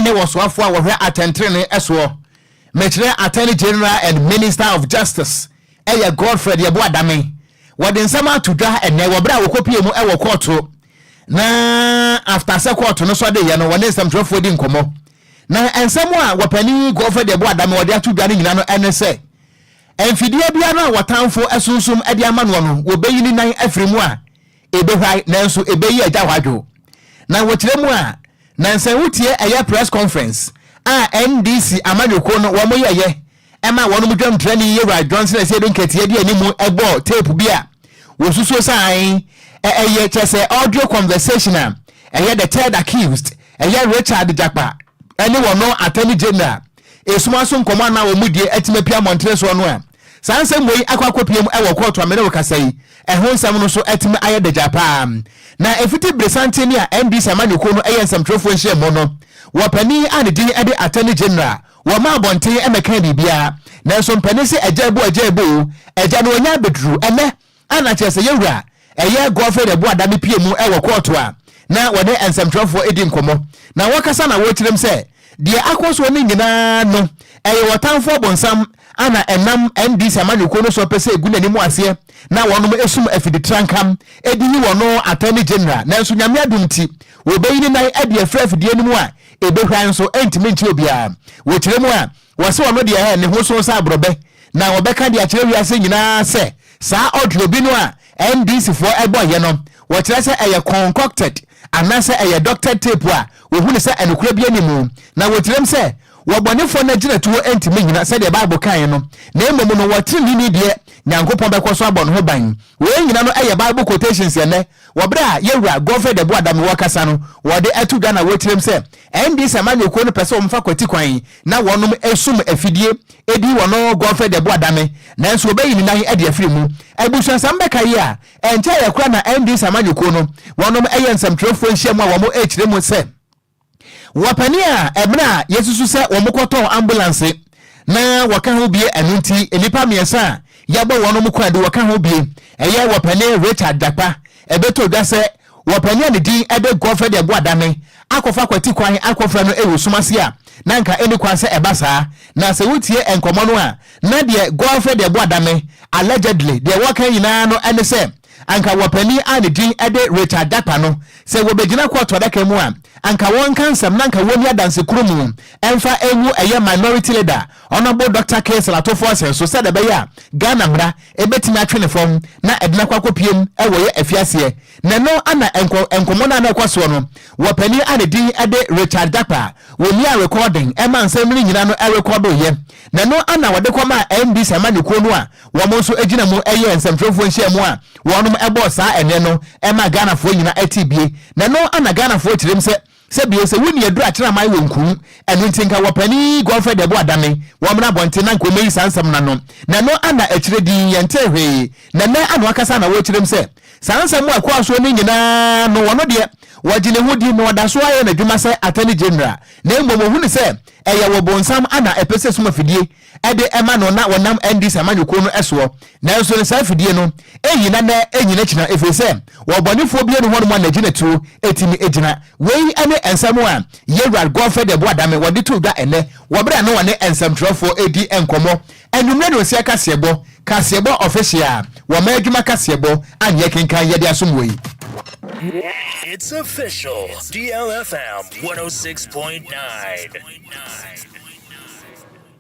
ne wɔsoafoɔ a wɔhwɛ atɛntenenee soɔ, mekyerɛ Attorney General and Minister of Justice, ɛyɛ Godfred Yeboah Dame. Wɔde nsɛm ato dwa ɛnnɛ wɔ berɛ a wɔkɔpie mu wɔ kɔɔto na after sɛ kɔɔto no sɔ de yɛ no, wɔne nsɛmtwerɛfoɔ di nkɔmmɔ. Na nsɛm a wɔpanin Godfred Yeboah Dame wɔde ato dwa no nyina no ɛne sɛ mfidie biara a wɔtamfo asunsum de ama noɔ no, wɔbɛyi ne nan afiri mu a ɛbɛhwae, nanso ɛbɛyi agya hɔ adwo. Na wɔkyerɛ mu a, nansa wotie ɛyɛ press conference a NDC amanyɔkuo no wɔn yɛyɛ ɛma wɔn dwamtirani Yewura Johnson Asiedu Nketia di anim ɛbɔ tape bi a wɔsusuo san ɛyɛ kyerɛ sɛ audio conversation a ɛyɛ the third accused, ɛyɛ Richard Jakpa, ɛne wɔn Attorney General esuma so nkɔmɔ anaa wɔn mu die ɛtumi apia mmɔntene soɔ no a, saa nsɛm wei akɔ akɔpie mu ɛwɔ kɔɔto amene wɔ kasa yi, ɛho nsɛm no so ɛtumi ayɛ dagya paa. Na efiti beresanten ne a NDC amanyɔkuo no ɛyɛ nsɛmtwerɛfoɔ nhyia no, wɔpanin a ne din ɛde Attorney General wɔma abɔnten ɛmɛka biribiara, nanso mpanin sɛ ɛgya ebu, ɛgya ebu, ɛgya no wɔnya abɛduru ɛnɛ ana kyerɛ sɛ yɛwura ɛyɛ Godfred Yeboah Dame pie mu ɛwɔ kɔɔto a na wɔde nsɛmtwerɛfoɔ edi nkɔmɔ na wɔkasa na wɔkyerɛm sɛ deɛ akɔ soɔ no nyinaa no ɛyɛ wɔtamfoɔ bɔnsam ana ɛnam NDC amanyɔkuo no so pɛ sɛ egu n'anim aseɛ na wɔnom esum afiditirankam edi yi wɔn Attorney General. Nanso Nyame adum ti wɔbɛyi ne nan ɛde afiri afidie no mu a ebehwa nso ɛntumi nkyerɛ obiara. Wɔkyerɛ mu a, wɔsɛ wɔn deɛ ɛ ne ho so sɛ aborɔbɛ na wɔbɛka de akyerɛ wiase nyinaa sɛ saa audio bi no a NDC foɔ ɛbɔ yɛ no, wɔkyerɛ sɛ ɛyɛ concocted anaasɛ ɛyɛ doctored tape a wɔhu ne sɛ ɛnokora bi anim. Na wɔkyerɛm sɛ wɔbɔnefoɔ no agyina tuo ntumi nyina sɛdeɛ Bible kaeɛ no, na mmom no wɔtene ni deɛ Nyankopɔn bɛkɔ so abɔ ne ho ban. Wei nyina no ɛyɛ Bible quotations. Ɛnɛ wɔberɛ a yɛwura Godfred Yeboah Dame wɔkasa no, wɔde ato dwa na wɔkyerɛm sɛ NDC amanyɔkuo no pɛ sɛ wɔmfa kwati kwan na wɔnom esum afidie edi wɔn Godfred Yeboah Dame, nanso wɔbɛyi ne nan de afiri mu. Abusuasɛm bɛka yi a ɛnkyɛn yɛ kora na NDC amanyɔkuo no wɔnom ɛyɛ nsɛmtwerɛfoɔ nhyia mu a wɔn ɛkyerɛ mu sɛ wɔpani a ɛmmerɛ a yɛsusu sɛ wɔn kɔtɔn ambulance na wɔka ho bie. Ɛno nti nnipa mmiɛnsa a yɛbɔ wɔn mu kwan de wɔka ho bie ɛyɛ wɔpani Richard Jakpa. Ɛbɛtɔ dwa sɛ wɔpani a ne din ɛde Godfred Yeboah Dame akɔfa kwati kwan akɔfra no ɛwɔ sumase a na nka ɛni kwan sɛ ɛba saa. Na sɛ wotie nkɔmɔ no a, na deɛ Godfred Yeboah Dame allegedly deɛ wɔka nyinaa no ɛne sɛ anka wɔpani a ne din ɛde Richard Jakpa no, sɛ wɔbɛgyina kɔɔto adaka mu a, anka wɔnka nsɛm na anka wɔnni adanse koro mu ɛmfa ɛngu ɛyɛ Minority Leader, Honourable Dr Cassiel Ato Forson so, sɛdeɛ ɛbɛyɛ a Ghana mmara ɛbɛtumi atwe ne fam na ɛde no akɔ akɔpiem ɛwɔ yɛ afiaseɛ. Na ɛno ana nkɔmmɔ no a na ɛkɔ soɔ no, wɔpani a ne din ɛde Richard Jakpa wɔni a recording ɛma nsɛm no nyinaa no ɛrekɔdo yɛ, na ɛno ana wɔde kɔma NDC amanyɔkuo no a wɔn nso gyina mu ɛyɛ nsɛmtwerɛfoɔ nhyia mu a wɔnom ɛbɔɔ saa ɛnɛ no ɛma Ghanafoɔ nyinaa ɛte bie. Na ɛno ana Ghanafoɔ kyerɛm sɛ sɛ bio sɛ wonni aduru akyerɛ aman wɔ nkum. Ɛno nti nka wɔpani Godfred Yeboah Dame wɔmmra abɔnten na nka wɔmɛyi saa nsɛm no ano. Na ɛno ana akyerɛ din yɛnte hwee. Na ɛnɛ ano akasa na wɔkyerɛm sɛ saa nsɛm a ɛkɔɔ soɔ no nyinaa no, wɔno deɛ wɔgye ne ho di na ɔda so ayɛ n'adwuma sɛ Attorney General, na mmom wɔhu ne sɛ ɛyɛ wɔ bonsam ana ɛpɛ sɛ sum afidie ɛde ɛma no na wɔnam NDC amanyɔkuo no ɛsoɔ. Nanso no saa afidie no ɛyi na nɛ ɛnyina kyina, ɛfiri sɛ wɔbɔnefoɔ bi anu hɔnom a n'agyina tuo ɛtumi gyina. Wei ne nsɛm a yɛwura Godfred Yeboah Dame wɔde to dwa ɛnɛ wɔberɛ a na wɔne nsɛmtwerɛfoɔ ɛdi nkɔmmɔ anwummerɛ no. Nsia kaseɛbɔ, kaseɛbɔ official, wɔma adwuma kaseɛbɔ anyɛ kenkan yɛde asom wɔ yi. It's official. DLFM 106.9.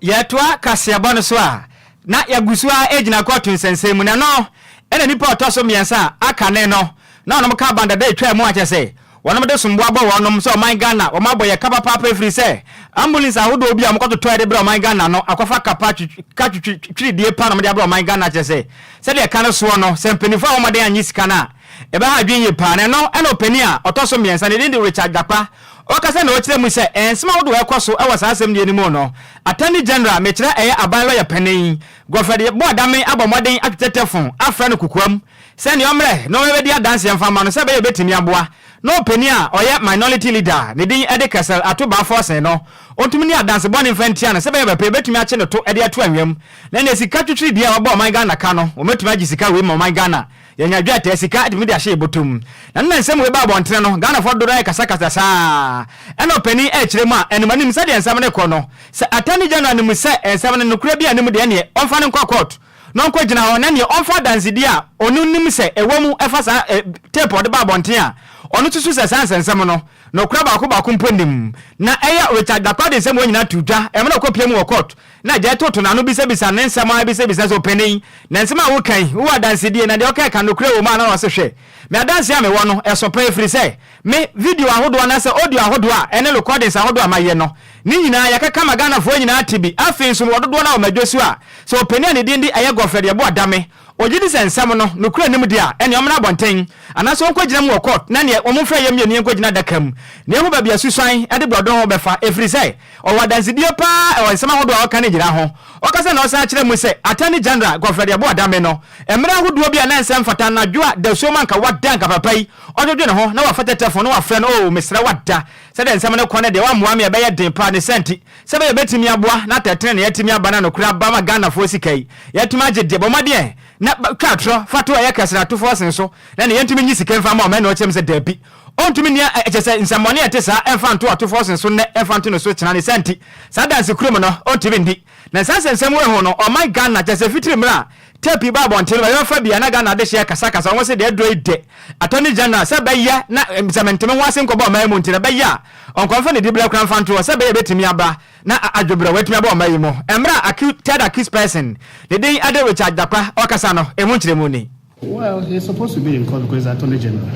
Yɛtoa kaseɛbɔ no so a, na yɛgu so a ɛgyina kɔɔto nsɛnsɛm mu. Na no ɛna nipa ɔtɔ so mmiɛnsa a aka ne no na ɔnom ka bandada atwa mu akyɛ sɛ wɔnom de somboa bɔ wɔnom sɛ ɔman Ghana wɔn abɔ yɛ ka papaapa, ɛfiri sɛ ambulance ahodoɔ bi a wɔkɔtotɔ de brɛ ɔman Ghana no akɔfa kapa ka twitwiridie pa na wɔde abrɛ ɔman Ghana, kyerɛ sɛ sɛdeɛ ka no soɔ no, sɛ mpanimfoɔ a wɔmmɔden anyi sika no a, ɛbɛha adwene yie paa. Na ɛno ɛna ɔpanin a ɔtɔ so mmiɛnsa, ne din de Richard Jakpa, ɔkasa na ɔkyerɛ mu sɛ nsɛm ahodoɔ a ɛkɔ so ɛwɔ saa asɛm deɛ no mu no, Attorney General, mekyerɛ ɛyɛ aban lɔyɛ panin Godfred Yeboah Dame, abɔ mmɔden atwetɛtɛ fon afrɛ no kokoam sɛnea ɔmmerɛ na ɔmɛbɛdi adanseɛ mfa ma no sɛ ɛbɛyɛ bɛtumi aboa. na ɔpanin a ɔyɛ Minority Leader a ne din de Cassiel Ato Baah Forson no, ɔntumi nni adanse bɔne mfa ntia no sɛ ɛbɛyɛ bɛpɛ yɛbɛtumi akye no to de ato anwea mu. Na ɛnneɛ sika twitwiridie a wɔbɔ ɔman Ghana ka no, wɔbɛtumi agye sika wei ma ɔman Ghana. Yɛnya dwetɛ, sika tumi de ahyɛ yɛn bɔtɔ mu. Na na nsɛm wei ba abɔntene no, Ghanafoɔ dodoɔ no ara rekasakasa saa ara. Ɛna ɔpanin rekyerɛ mu a, anim anim sɛdeɛ nsɛm no rekɔ no, sɛ Attorney General nim sɛ nsɛm no nokorɛ biara nni mu deɛ ɛnneɛ ɔmfa no nkɔ court na ɔnkɔgyina hɔ na neɛ ɔmfa adansedie a ɔno nim sɛ ɛwɔ mu ɛfa saa tape a ɔde ba abɔnten a ɔno susu sɛ saa nsɛnsɛm no nokorɛ baako baako mpo nnim. Na ɛyɛ Richard Dakwah de nsɛm wei nyinaa too dwa mmerɛ ɔkɔpie mu wɔ court na agyae toto n'ano bisabisa ne nsɛm ara bisabisa sɛ ɔpanin na nsɛm a woka yi wowɔ adansedie na deɛ ɔka ɛka nokorɛ wɔ mu a na ɔse hwɛ me adanseɛ a mewɔ no ɛso paa ɛfiri sɛ me video ahodoɔ anaasɛ audio ahodoɔ a ɛne recordings ahodoɔ a mayɛ no ne nyinaa yɛkeka ma Ghanafoɔ nyinaa ate bi afei nso mewɔ dodoɔ no a wɔ m'adwa su a sɛ ɔpanin a ne din de ɛyɛ Godfred Yeboah Dame ɔgye di sɛ nsɛm no nokorɛ nnim deɛ a ɛneɛ ɔmmra abɔnten anaasɛ ɔnkɔgyina mu wɔ court na neɛ wɔn mfrɛ yɛn mmienu yɛnkɔgyina adaka mu na yɛhu baabi a susuan de borɔdɔn bɛfa ɛfiri sɛ Ɔwɔ adansedie paa wɔ nsɛm ahodoɔ a ɔka no nyinaa ho. Ɔkasa na ɔsan kyerɛ mu sɛ Attorney General Godfred Yeboah Dame no, mmerɛ ahodoɔ bi a na nsɛm mfata, anadwo a dasuo mu anka wada anka papa yi, ɔdwodwo ne ho na wafa tɛtɛfon na wafrɛ no, oh mesrɛ wo ada, sɛdeɛ nsɛm no kɔ no deɛ woammoa me a ɛbɛyɛ den paa, ne saa nti, sɛ ɛbɛyɛ yɛbɛtumi aboa na atɛtenenee atumi aba na nokorɛ aba ama Ghanafoɔ sika yi yɛatumi agye deɛ, bɔ mmɔden na twa atorɔ fa to ɛyɛ kɛsrɛatofoɔ sen so na neɛ yɛntumi nyi sika mfa mma wɔn, ɛna ɔkyerɛ mu sɛ daabi. Ontumi nni a ɛkyerɛ sɛ nsɛmmɔne a ɛte saa mfa nto ɔtofo sen so nnɛ mfa nto ne so kyena. Ne saa nti, saa dansekurum no, ontumi nni. Na saa nsɛnsɛm wei ho no, ɔman Ghana, kyerɛ sɛ fitiri mmerɛ a tape yi baa abɔnten no, baabi a wɔfa biara na Ghana adehyeɛ kasakasa, wɔn se deɛ aduro yi de, Attorney General, sɛ ɛbɛyɛ na sɛ mente me ho ase nkɔbɔ ɔman yi mu nti no, ɛbɛyɛ a ɔnkɔmfa ne diberɛ koraa mfa nto hɔ sɛ ɛbɛyɛ a ɛbɛtumi aba na adwobrɛ watumi aba ɔman yi mu. Mmerɛ a third accused person, ne din de Richard Jakpa, ɔrekasa no, emu nkyerɛmu ni. Well, he's supposed to be in court because he's attorney general.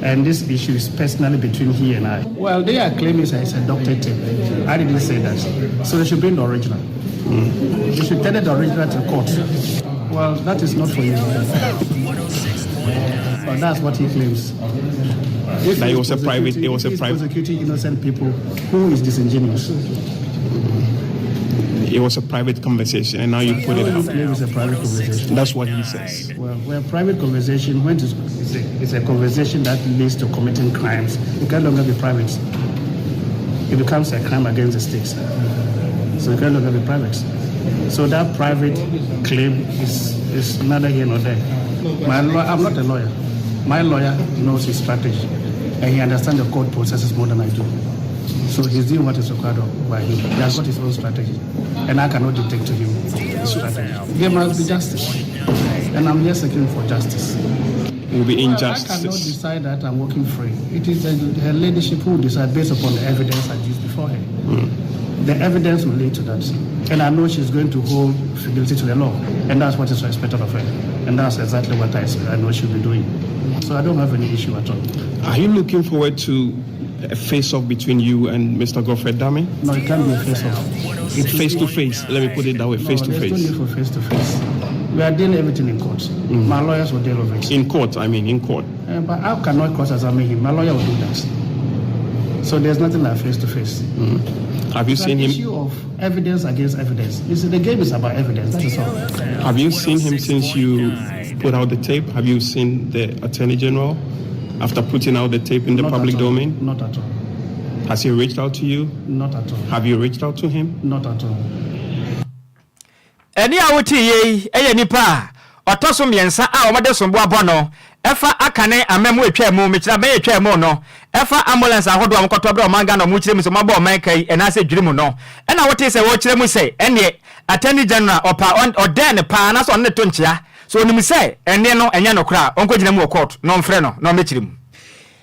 And this issue is personally between he and I. Well, they are claiming that it's a doctor tape. I didn't say that. So they should bring the original. Mm. They should tell the original to court. Well, that is not for you. But that's what he claims. If it was a private, it was a private prosecuting innocent people who is disingenuous. It was a private conversation, and now you put it out. It was a private conversation. That's what he says. Well, well private conversation, when it's, it's, a, it's a conversation that leads to committing crimes, it can no longer be private. It becomes a crime against the state. So it can no longer be private. So that private claim is, is neither here nor there. My I'm not a lawyer. My lawyer knows his strategy, and he understands the court processes more than I do. So he's doing what is required by him. He has got his own strategy, and I cannot dictate to him his strategy. There must be justice, and I'm here seeking for justice. Will be injustice. Well, I cannot decide that I'm working free. It is her ladyship who will decide based upon the evidence I used before her. The evidence will lead to that. And I know she's going to hold fidelity to the law, and that's what is expected of her. And that's exactly what I, I know she'll be doing. So I don't have any issue at all. Are you looking forward to a face-off between you and Mr. Godfred Dame? No, it can't be a face-off. Face to face. Let me put it that way. Face no, to face. There's no need for face to face. We are dealing everything in court. Mm. My lawyers will deal with it. In court, I mean, in court. Uh, but I cannot cross-examine him. My lawyer will do that. So there's nothing like face to face. Have you it's seen an him? Issue of evidence against evidence. You see, the game is about evidence. That is all. Have you seen him since you put out the tape? Have you seen the Attorney General after putting out the tape in the Not public at all. domain? Not at all. Has he reached out to you? Not at all. Have you reached out to him? Not at all. Ɛnne a wote yi yɛ nipa a ɔtɔ so mmiɛnsa a wɔde sombo abɔ no ɛfa akane amammuo atwaa mu, mekyerɛ abɛn atwaa mu no, ɛfa ambulance ahodoɔ a wɔkɔtɔ berɛ ɔman Ghana wɔn kyerɛ mu sɛ wɔabɔ ɔman ka yi anaasɛ dwiri mu no, ɛna wotee sɛ wɔkyerɛ mu sɛ ɛnneɛ Attorney General ɔpa ɔdɛn no paa anaasɛ ɔne no to nkyea sɛ ɔnim sɛ ɛnne no ɛnyɛ nokorɛ a ɔnkɔgyina mu wɔ court na ɔmfrɛ no na ɔmmɛkyerɛ mu.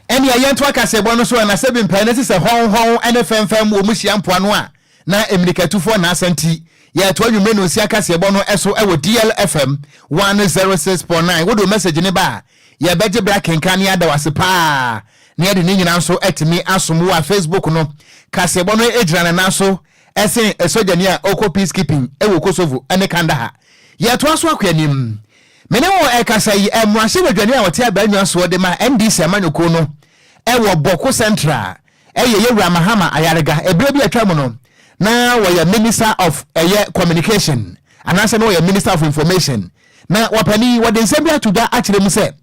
Ɛnneɛ yɛntoa kaseɛbɔ no so ɛ, na sɛbi mpae no si sɛ hɔnhɔn ne fɛmfɛm wɔ mu hyia mpoano a na mmirikatufoɔ nnaasa nti, yɛretoa anwummere nnɔnsia kaseɛbɔ no so wɔ DLFM 106.9. Wode wo message no ba a, yɛbɛgye berɛ akenkan na yɛada wo ase paa na yɛde ne nyinaa nso atumi asom wo a Facebook no kaseɛbɔ no gyina ne nan so sen sogyani a ɔkɔ peacekeeping wɔ Kosovo ne Kandahar. Yɛtoa so akɔ anim. Me ne wo rekasa yi, mmarahyɛbadwani a ɔte abannwa soɔ de ma NDC amanyɔkuo no wɔ Bawku Central yɛ Yɛwura Mahama Ayariga. Ɛberɛ bi a atwa mu no, na wɔyɛ Minister of ɛyɛ Communication anaasɛ na wɔyɛ Minister of Information. Na wɔpanin yi, wɔde nsɛm bi ato dwa akyerɛ mu sɛ,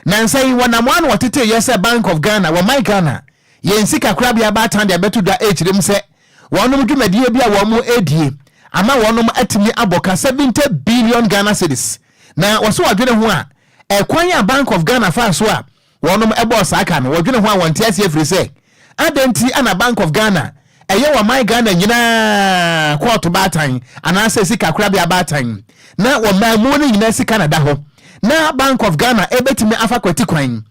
Nansa yi wɔnam ano wɔtete yɛ sɛ Bank of Ghana, wɔman Ghana yɛn sika korabea baatan, de abɛto dwa ɛkyerɛ mu sɛ wɔnom dwumadie bi a wɔn redie ama wɔnom atumi abɔ ka 70 billion Ghana cedis. Na wɔso wɔdwene ho a, ɛkwan a Bank of Ghana fa so a wɔnom ɛbɔɔ saa ka no, wɔdwene ho a wɔnte aseɛ, firi sɛ adɛn nti ana Bank of Ghana ɛyɛ wɔman Ghana nyinaa kɔɔto baatan anaasɛ sika korabea baatan na wɔman mu no nyinaa sika na da hɔ, na Bank of Ghana ɛbɛtumi afa kwati kwan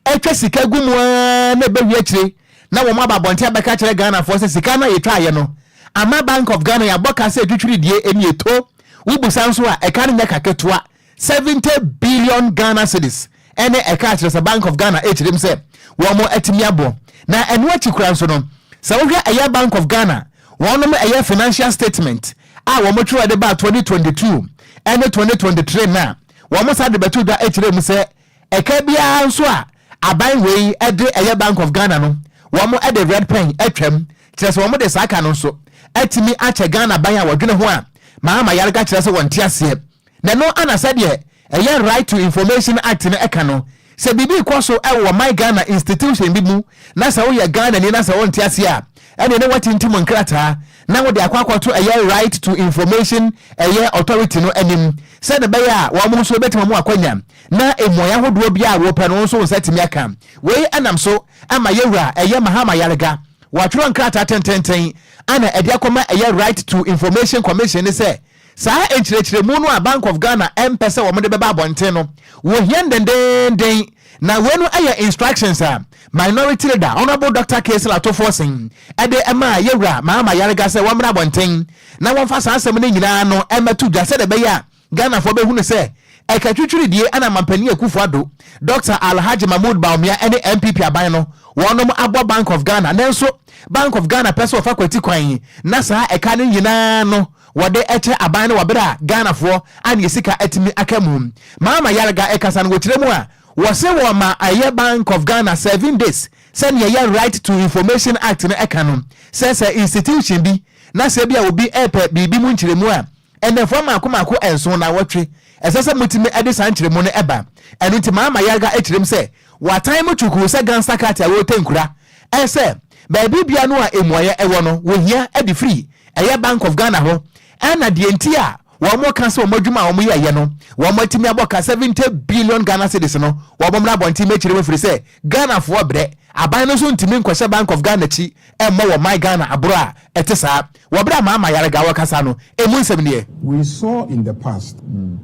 atwa sika gu mu aa na ɛbɛwie akyire na wɔn aba abɔnten abɛka kyerɛ Ghanafoɔ sɛ sika no a yɛtwaeɛ no ama Bank of Ghana yɛabɔ ka sɛ twitwiridie ɛni ɛto wobusa nso a, ɛka no nyɛ ka ketewa, 70 billion Ghana cedis ɛne ɛka akyerɛ sɛ Bank of Ghana ɛkyerɛ mu sɛ wɔn atumi abɔ. Na ɛno akyi kora nso no, sɛ wohwɛ ɛyɛ Bank of Ghana wɔnom ɛyɛ financial statement a wɔn twerɛ de ba 2022 ɛne 2023 na wɔn sa de bɛto dwa akyerɛ mu sɛ ɛka biara nso a aban wei ɛde ɛyɛ Bank of Ghana no, wɔn ɛde red pen atwam kyerɛ sɛ wɔn de saa ka no nso atumi akyɛ Ghana ban a wɔdwene ho a Mahama Ayariga kyerɛ sɛ wɔnte aseɛ. Na ɛno ana sɛdeɛ ɛyɛ Right to Information Act no ɛka no, sɛ biribi kɔ so ɛwɔ my Ghana institution bi mu na sɛ woyɛ Ghana ni na sɛ wonte aseɛ a, ɛne ne watintim nkrataa na wode akɔ akɔto ɛyɛ Right to Information ɛyɛ Authority no anim, sɛde bɛyɛ a wɔn nso bɛtumi mu akɔnya na mmuaeɛ ahodoɔ bi a wɔpɛ no nso nsa tumi aka. Wei ɛnam so ama yɛwura ɛyɛ Mahama Ayariga wɔatwerɛ nkrataa tententen ana ɛde akɔma ɛyɛ Right to Information Commission ne sɛ saa nkyerɛkyerɛmu no a Bank of Ghana ɛmpɛ sɛ wɔn de bɛba abɔnten no, wɔhia ndendenden. Na wei no ɛyɛ instructions a Minority Leader, Honourable Dr Cassiel Ato Forson, ɛde ɛma yɛwura Mahama Ayariga sɛ wɔmmra abɔnten na wɔmfa saa asɛm no nyinaa no ɛmmɛto dwa, sɛdeɛ ɛbɛyɛ a Ghanafoɔ bɛhunu sɛ ɛka twitwiridie ɛna mampanin Akufo Addo, Dr Alhaji Mahmood Bawumia ɛne NPP aban no wɔnom abɔ Bank of Ghana, nanso Bank of Ghana pɛ sɛ wɔfa kwati kwan na saa ɛka no nyinaa no wɔde ɛkyɛ aban no wɔ berɛ a Ghanafoɔ ane sika atumi aka mu. Mahama Ayariga ɛkasa no, wɔkyerɛ mu a wɔse wɔ ma ɛyɛ Bank of Ghana 7 days, sɛnea ɛyɛ Right to Information Act no ɛka no, sɛ institution bi na sɛ bi a obi ɛpɛ biribi mu nkyerɛmu a, ɛnɛfoɔ mako mako 7 na wɔtwe ɛsɛ sɛ motumi ɛde saa nkyerɛmu no ɛba. Ɛno nti Mahama Ayariga akyerɛm sɛ watan mu twukuu sɛ gangster cat a wɔretɛ nkura ɛsɛ baabi bia no a emuayɛ ɛwɔ no wɔhia ɛde firi ɛyɛ Bank of Ghana hɔ, ɛna deɛ nti a wɔn ka sɛ wɔn adwuma a wɔn yɛyɛ no wɔn atumi abɔ ka 70 billion Ghana cedis no, wɔn mmra abɔnten mɛkyerɛ mu, firi sɛ Ghanafoɔ brɛ. Aban no nso ntumi nkɔhyɛ Bank of Ghana akyi ɛmmɔ wɔ man Ghana aboro a ɛte saa. Wɔbrɛ a Mahama Ayariga wɔkasa no, emu nsɛm nie. We saw in the past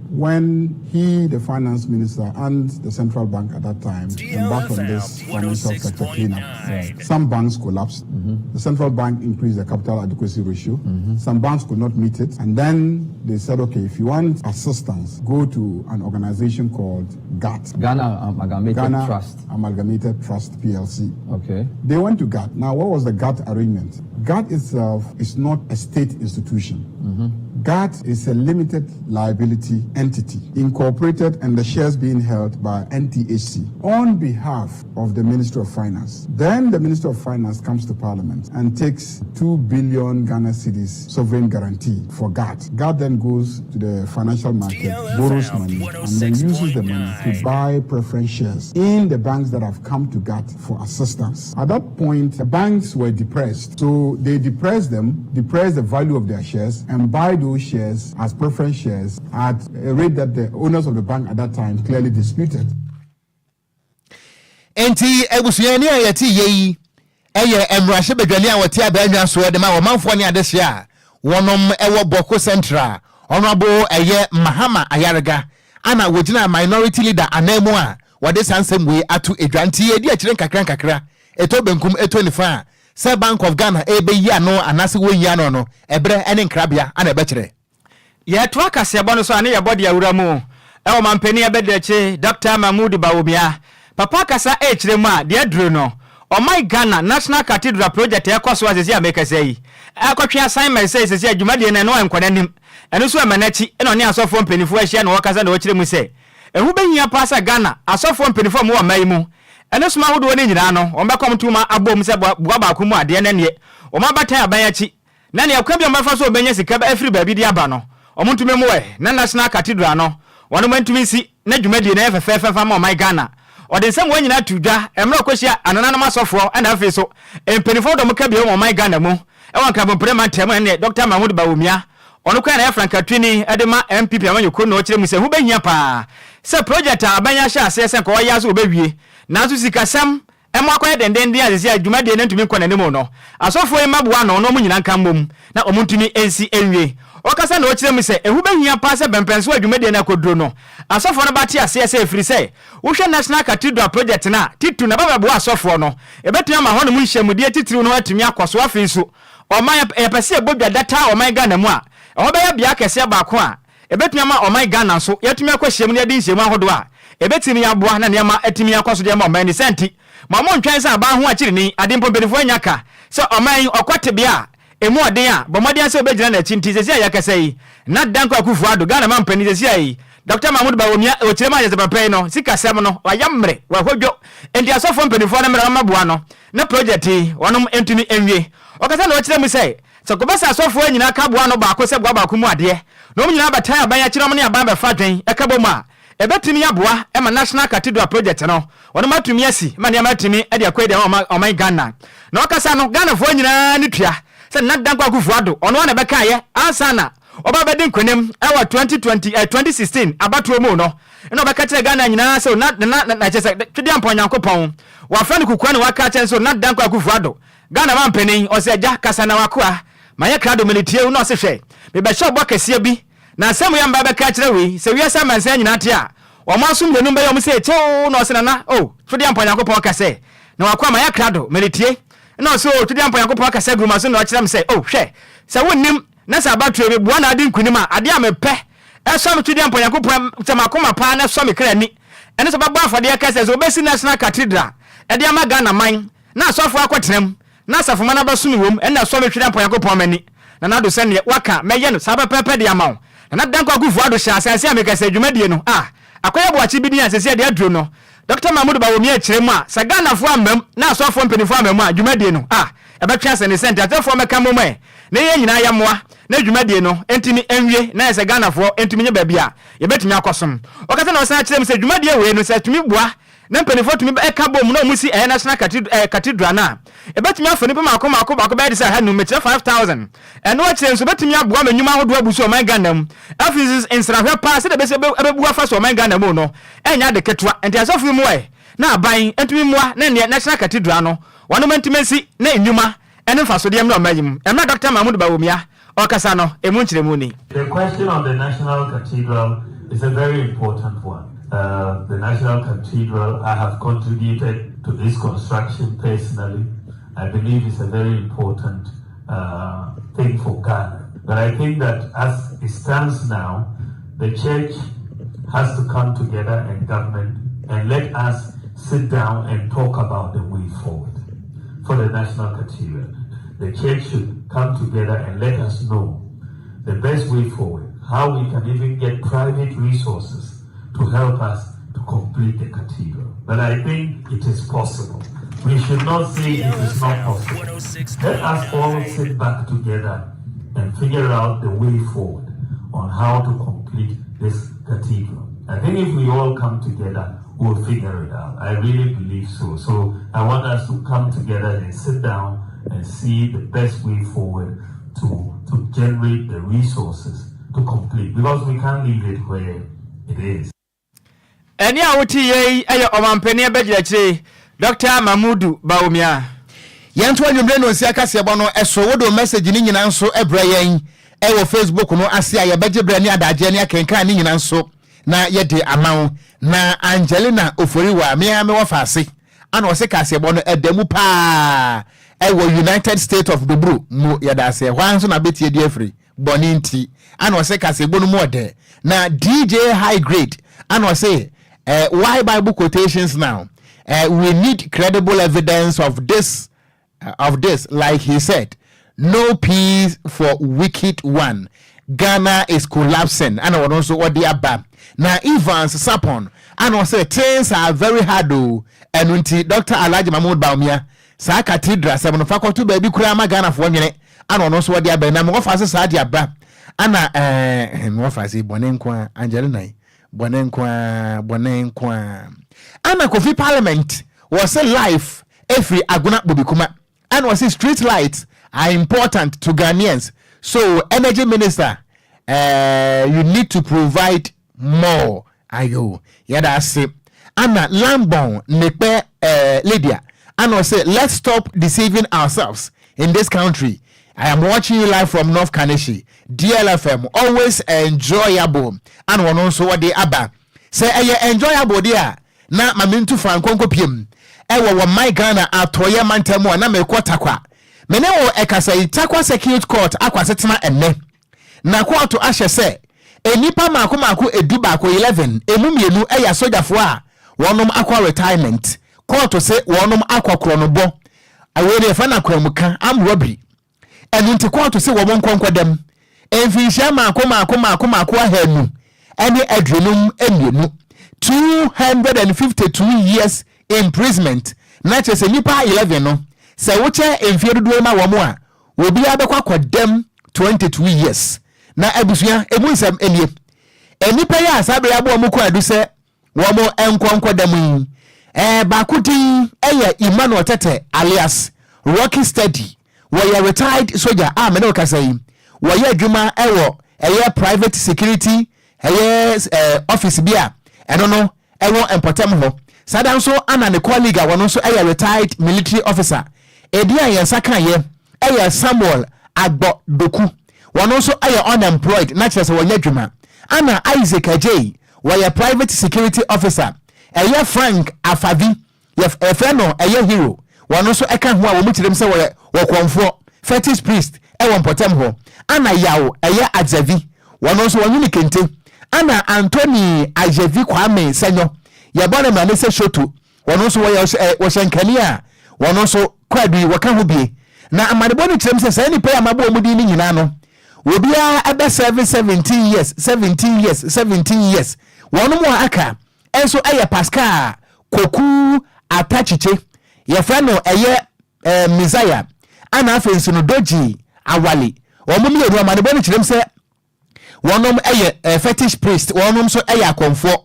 when he, the finance minister, and the central bank at that time embarked on this financial sector cleanup. Some banks collapsed. The central bank increased the capital adequacy ratio. Some banks could not meet it. And then they said, "Okay, if you want assistance, go to an organization called GAT." Ghana Amalgamated Ghana Trust. Amalgamated Trust PLC. They went to GAT. Now, what was the GAT arrangement? GAT itself is not a state institution. GAT is a limited liability entity incorporated and the shares being held by NTHC on behalf of the Ministry of Finance. Then the Ministry of Finance comes to Parliament and takes 2 billion Ghana cedis sovereign guarantee for GAT. GAT then goes to the financial market, borrows money, and then uses the money to buy preference shares in the banks that have come to GAT for assistance. At that point, the banks were depressed. So they depressed them, depressed the value of their shares, and buy those shares as preference shares at a rate that the owners of the bank at that time clearly disputed. Nti abusuani a yɛte yɛ yi ɛyɛ mmarahyɛbadwani a wɔte abɛnwa soɔ de ma ɔmanfoɔ ne adehyɛ a wɔnom ɛwɔ Bawku Central, Honourable ɛyɛ Mahama Ayariga, ana wɔgyina Minority Leader anan mu a wɔde saa nsɛm wei ato edwa. Nti yɛdi akyire nkakra nkakra, ɛtɔ benkum ɛtɔ nifa a, sɛ Bank of Ghana ɛbɛyi ano anaasɛ wɔnyi ano no, ɛberɛ ne nkrabea ana ɛbɛkyerɛ. Yɛtoa kaseɛbɔ no so a ne yɛbɔ de awura mu ɛwɔ mampanin abɛdi akyi Dr Mahmood Bawumia papa kasa ɛrekyerɛ mu a, deɛ aduro no ɔman Ghana National Cathedral project ɛkɔ so a sɛsi a mekasa yi ɛkɔtwe assignment sɛ sɛsi adwumadeɛ no ɛno ɛnkɔ n'anim. Ɛno nso ɛma n'akyi ɛna ɔne asɔfoɔ mpanimfoɔ ahyia na wɔkasa na wɔkyerɛ mu sɛ ɛho bɛhia paa sɛ Ghana asɔfoɔ mpanimfoɔ a wɔwɔ ɔman yi mu ɛne soma ahodoɔ no nyinaa no wɔn bɛkɔm ntoma abom sɛ boa baako mu adeɛ no neɛ wɔn abatan aban akyi na nea kwan bi a wɔbɛfa so wɔbɛnya sika afiri baabi de aba no, wɔn ntumi mmoɛ na National Cathedral no wɔn ntumi nsi na dwumadie no yɛ fɛfɛɛfɛ fa ma ɔman Ghana. Ɔde nsɛm wei nyinaa too dwa mmerɛ ɔkɔhyia anananom asɔfoɔ ɛna afei nso mpaninfoɔ dɔm ka bio wɔ ɔman Ghana mu ɛwɔ Nkrabompire mantam mu ɛne Dɔkta Mahmood Bawumia. Ɔno koraa na ɛyɛ frankatuni de ma NPP amanyɔkuo no na ɔkyerɛ mu sɛ ɛho bɛhia paa sɛ project a aban yi ahyɛ aseɛ sɛ nka ɔyɛ ara sɛ wɔbɛwie nanso sikasɛm Ɛmo akɔyɛ dendenden a seesei a dwumadie no ntumi nkɔ n'anim no, asɔfoɔ yi mmɛboa ano na wɔn nyinaa nka mmom na wɔn ntumi nsi nwie. Ɔkasa na ɔkyerɛ mu sɛ ɛho bɛhia paa sɛ mpɛnpɛnsoɔ a dwumadie no akɔduro no, asɔfoɔ no bɛate aseɛ sɛ ɛfiri sɛ wohwɛ National Cathedral Project no a, titiriw no ɛbɛbɛboa asɔfoɔ no, ɛbɛtumi ama hɔnom nhyiamudie titiriw no atumi akɔ so. Afei nso, ɔman, yɛpɛ sɛ yɛbɔ dwa data wɔ ɔman Ghana mu a, ɛhɔ bɛyɛ bea kɛseɛ baako a Ɛbɛtumi ama ɔman Ghana nso yɛatumi akɔ hyiam na yɛadi nhyiamu ahodoɔ a ɛbɛtumi aboa na nneɛma atumi akɔ so de ama ɔman yi. Ne saa nti, ma wɔntwɛn sɛ aban ho akyirini ade mpo mpanimfoɔ anya ka sɛ ɔman yi ɔkɔ tebea a ɛmu ɔden a, bɔ mmɔden ara sɛ wobɛgyina n'akyi nti seesei a yɛrekasa yi, na Dankwa Akufo Addo, Ghana mampanin seesei yi, Dɔkta Mahmood Bawumia, ɔkyerɛ mu a kyerɛ sɛ papa yi no sikasɛm no wayɛ mmere, wahodwo, enti asɔfoɔ mpanimfoɔ no mmra mmɛboa no na project yi wɔnom ntumi nwie. Ɔkasa na ɔkyerɛ mu sɛ Sɛ kɔba sɛ asɔfoɔ nyinaa ka boa ano baako sɛ boa baako mu adeɛ, na wɔn nyinaa bɛtan aban akyi na wɔn ne aban bɛfa adwen ka bɔ mu a, ɛbɛtumi aboa ma National Cathedral Project no wɔnom atumi asi ma nneɛma atumi de akɔ yie de ama ɔman Ghana. Na ɔkasa no, Ghanafoɔ nyinaa ani tua sɛ Nana Dankwa Akufo Addo, ɔno ara na ɛbɛkaeɛ ansa na ɔba abɛdi nkonim wɔ 2020, eh, 2016 abatoɔ mu no, na ɔbɛka kyerɛ Ghana nyinaa sɛ na, na, na, na kyerɛ sɛ Twedeampɔn Nyankopɔn, wafrɛ no kukua na waka akyerɛ no sɛ Nana Dankwa Akufo Addo Ghana manpanin, ɔse agya kasa na wakoa mayɛ krado meretie wo na ɔse hwɛ mebɛhyɛ wo bɔ kɛseɛ bi na asɛm wei a meba bɛka akyerɛ wo yi sɛ wiase amansan nyinaa te a wɔn aso mmienu bɛyɛ wɔn sɛ kyoo na ɔse nana oh Twedeampɔ Nyankopɔn ka sɛ na wakoa mayɛ krado meretie na ɔse oh Twedeampɔ Nyankopɔn kasa guu maso na ɔkyerɛ me sɛ oh hwɛ sɛ wonnim na sɛ abatoɔ yi meboa na adi nkunim a adeɛ a mepɛ ɛsɔ me Twedeampɔ Nyankopɔn sɛ makoma paa na ɛsɔ me kra ani ɛne sɛ ɔbɛbɔ afɔdeɛ kɛseɛ sɛ ɔbɛsi National Cathedral ɛde ama Ghana man Na asɔfoɔ akɔtena mu, na asafomma no abɛsom wɔ mu, ɛnna ɛsɔ me hwere ampa Onyankopɔn m'ani. Nana Addo sɛdeɛ woaka, mɛyɛ no saa pɛpɛɛpɛ de ama wo. Nana Dankwa Akufo Addo hyɛɛ aseɛ a meka sɛ dwumadie no, a akɔyɛ boakye bi din a seesei ɛde aduro no, Dɔkta Mahmood Bawumia kyerɛ mu a, sɛ Ghanafoɔ amma mu na asɔfoɔ mpanimfoɔ amma mu a, dwumadie no, a ɛbɛtwe asɛn ne sɛ nteasefoɔ mmɛka mmom ɛ, na yɛn nyinaa yɛmmoa na dwumadie no ntumi nwie na ayɛ sɛ Ghanafoɔ ntumi nyɛ baabi a yɛbɛtumi akɔsom. Ɔkasa na ɔsan kyerɛ mu sɛ dwumadie wei no sɛ ɛtumi boa na mpanimfoɔ tumi ka bom na wɔsi ɛyɛ National Cathedral no a, ɛbɛtumi afa nnipa mmaako mmaako baako bɛyɛ te sɛ ahanum, mekyerɛ 5,000. Ɛno akyire nso, ɛbɛtumi aboa ma nnwuma ahodoɔ abu so ɔman Ghana mu. Afei nso, nsrahwɛ paa sɛdeɛ ɛbɛsi ɛbɛbu afa so ɔman Ghana mu no, ɛnyɛ ade ketewa. Nti asɔfo yi mmoa ɛ, na aban ntumi mmoa na nneɛ National Cathedral no, wɔnom ntumi nsi na nnwuma ne mfasodeɛ mmra ɔman yi mu. Mmerɛ Dɔkta Mahmood Bawumia ɔrekasa no, ɛmu nkyerɛmu ni. The question on the National Cathedral is a very important one. Uh, the National Cathedral, I have contributed to this construction personally. I believe it's a very important uh, thing for Ghana. But I think that as it stands now, the church has to come together and government and let us sit down and talk about the way forward for the National Cathedral. The church should come together and let us know the best way forward, how we can even get private resources to help us to complete the cathedral. But I think it is possible. We should not say it is not possible. Let us all sit back together and figure out the way forward on how to complete this cathedral. I think if we all come together, we'll figure it out. I really believe so. So I want us to come together and sit down and see the best way forward to, to generate the resources to complete because we can't leave it where it is. Ɛnne a wote yɛ yi yɛ Ɔmanpanin Abadiakyire Dɔkta Mahmudu Bawumia. Yɛnto anwummere nnɔnsia kaseɛbɔ no so. Wode wo message no nyinaa nso brɛ yɛn wɔ Facebook no ase a, yɛbɛgye berɛ ne adagyeɛ ne akenkan ne nyinaa nso na yɛde ama wo. Na Angelina Oforiwa, me ara mewɔ faase, ana ɔse kaseɛbɔ no ɛda mu paa ɛwɔ United State of Doburo mu. Yɛda ase. Ɛhɔ ara nso na bɛtie de afiri. Bɔne nti ana ɔse kaseɛbɔ no mu ɔdɛ. Na DJ High Grade ana ɔse eh, why Bible quotations now? Eh, we need credible evidence of this of this like he said no peace for wicked one Ghana is collapsing ana ɔno nso ɔde aba na Evans Sapon ana ɔsɛ things are very hard o ɛno nti Dr. Alhaji Mahmood Bawumia saa cathedral asɛm no fa kɔto baabi koraa ma Ghanafoɔ nwene ana ɔno nso ɔde aba na mewɔfa ase saa de aba ana ɛɛ mewɔfa ase bɔne nko a Angelina yi. Bɔne nko ara, bɔne nko ara. Ana Kofi Parliament wɔ se life efiri Agona Bobikuma. Ɛna ɔse street lights are important to Ghanaians, so energy minister, you need to provide more. Ayo, yɛda ase. Ana Lambon Nekpe Lydia ana ɔse, "Let's stop deceiving ourselves in this country. I am watching you live from North Kaneshi. DLFM always enjoyable." Ana wɔn nso wɔde aba sɛ ɛyɛ enjoyable deɛ a, na maame ntu fa nkonko piem ɛwɔ wɔ my Ghana atɔyɛ mantam a na mekɔ Takwa. Mene wɔ ɛkasa yi, Takwa Circuit Court akɔ asetena ɛnɛ na kɔɔto ahyɛ sɛ nnipa mako mako 11, 11, emu mmienu ɛyɛ asogyafoɔ a wɔnom akɔ retirement. Kɔɔto sɛ wɔnom akɔ korɔnobɔ awei deɛ yɛfrɛ no akwanmuka, armed robbery. Ɛno nti kɔɔto sɛ wɔn nkɔnkɔ dɛm mfinhyia mako mako mako mako 252, 252 years imprisonment. Na kyerɛ sɛ nnipa 11 no, sɛ wokyɛ mfie dodoɔ ma wɔn a, obiara bɛkɔ akɔ dɛm 22 years. Na abusua, emu nsɛm nie: nnipa yi a saa bere aboɔ wɔn kɔ adu sɛ wɔn nkɔnkɔ dɛm yi, baako din ɛyɛ Emmanuel Tete alias Rocky Steady. Wɔyɛ retired soldier a mene kasa yi wɔyɛ adwuma ɛwɔ ɛyɛ private security ɛyɛ office bi a ɛno no ɛwɔ mpɔtam hɔ. Saa da nso ana ne colleague a wɔn nso ɛyɛ retired military officer, edi a yɛn nsa kan yɛ ɛyɛ Samuel Agbɔdoku. Wɔn nso ɛyɛ unemployed, na kyerɛ sɛ wɔnyɛ adwuma. Ana Isaac Ajay, wɔyɛ private security officer. Ɛyɛ Frank Afavi, yɛfrɛ no ɛyɛ Hero, wɔn nso ɛka ho a wɔn kyerɛ mu sɛ wɔyɛ wɔkɔnfoɔ, fetish priest, ɛwɔ mpɔtam hɔ. Ana Yaw ɛyɛ Adzavi, wɔn nso wɔn ne kente. Ana Anthony Ayevi Kwame Sɛnyɔ, yɛbɔ ne mmerane sɛ Shoto, wɔn nso wɔyɛ wɔhyɛ nkanea a wɔn nso kɔadu yi wɔka ho bie. Na amanebɔ no kyerɛ mu sɛ saa nipa yi a mabɔ wɔn din no nyinaa no, obiara ɛbɛ serve 17 years, 17 years, 17 years. Wɔn mu a aka nso ɛyɛ Pascal Koku Atakyikye, yɛfrɛ no ɛyɛ Messiah. Ana afei nso no Doji Awale. Wɔn mmienu, amanebɔ no kyerɛ mu sɛ wɔnom ɛyɛ fetish priest, wɔnom nso ɛyɛ akɔnfoɔ.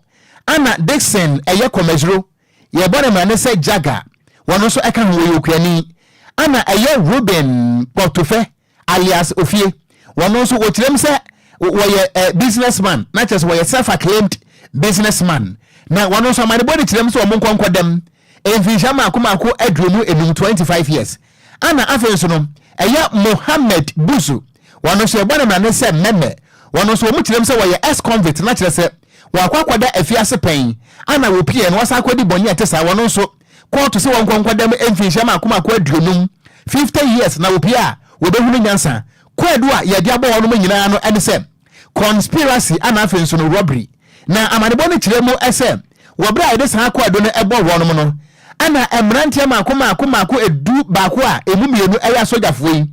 Ana Dixon ɛyɛ Kɔmɛsiro, yɛbɔ ne mmerane sɛ Jaga, wɔn nso ɛka ho, wɔyɛ okuani. Ana ɛyɛ Ruben Kpɔtofɛ alias Ofie, wɔn nso wɔkyerɛ mu sɛ wɔyɛ businessman, na kyerɛ sɛ wɔyɛ self acclaimed businessman. Na wɔn nso amanebɔ de kyerɛ mu sɛ wɔn nkɔnkɔ dɛm mfinhyia mako mako 25, 25 years. Ana afei nso no ɛyɛ Mohammed Buzu, wɔn nso yɛbɔ ne mmerane sɛ Mɛmɛ, wɔn nso wɔn kyerɛ mu sɛ wɔyɛ ex convict, na kyerɛ sɛ wɔakɔ akɔda afiase pɛn ana wɔpie no wɔsan akɔdi bɔnne a ɛte saa. Wɔn nso kɔɔto sɛ wɔn nkɔnkɔ dɛm mfinhyia mako mako 50, 50 years, na wɔpie a wɔbɛhunu nyansa. Kɔɔdu a yɛde abɔ wɔn nyinaa no ɛne sɛ conspiracy, ana afei nso no robbery. Na amanebɔ no kyerɛ mu ɛsɛ wɔberɛ a yɛde saa kɔɔdu no ɛbɔ wɔn no, ana mmeranteɛ mako mako mako 11 a emu mmienu ɛyɛ asogyafoɔ yi,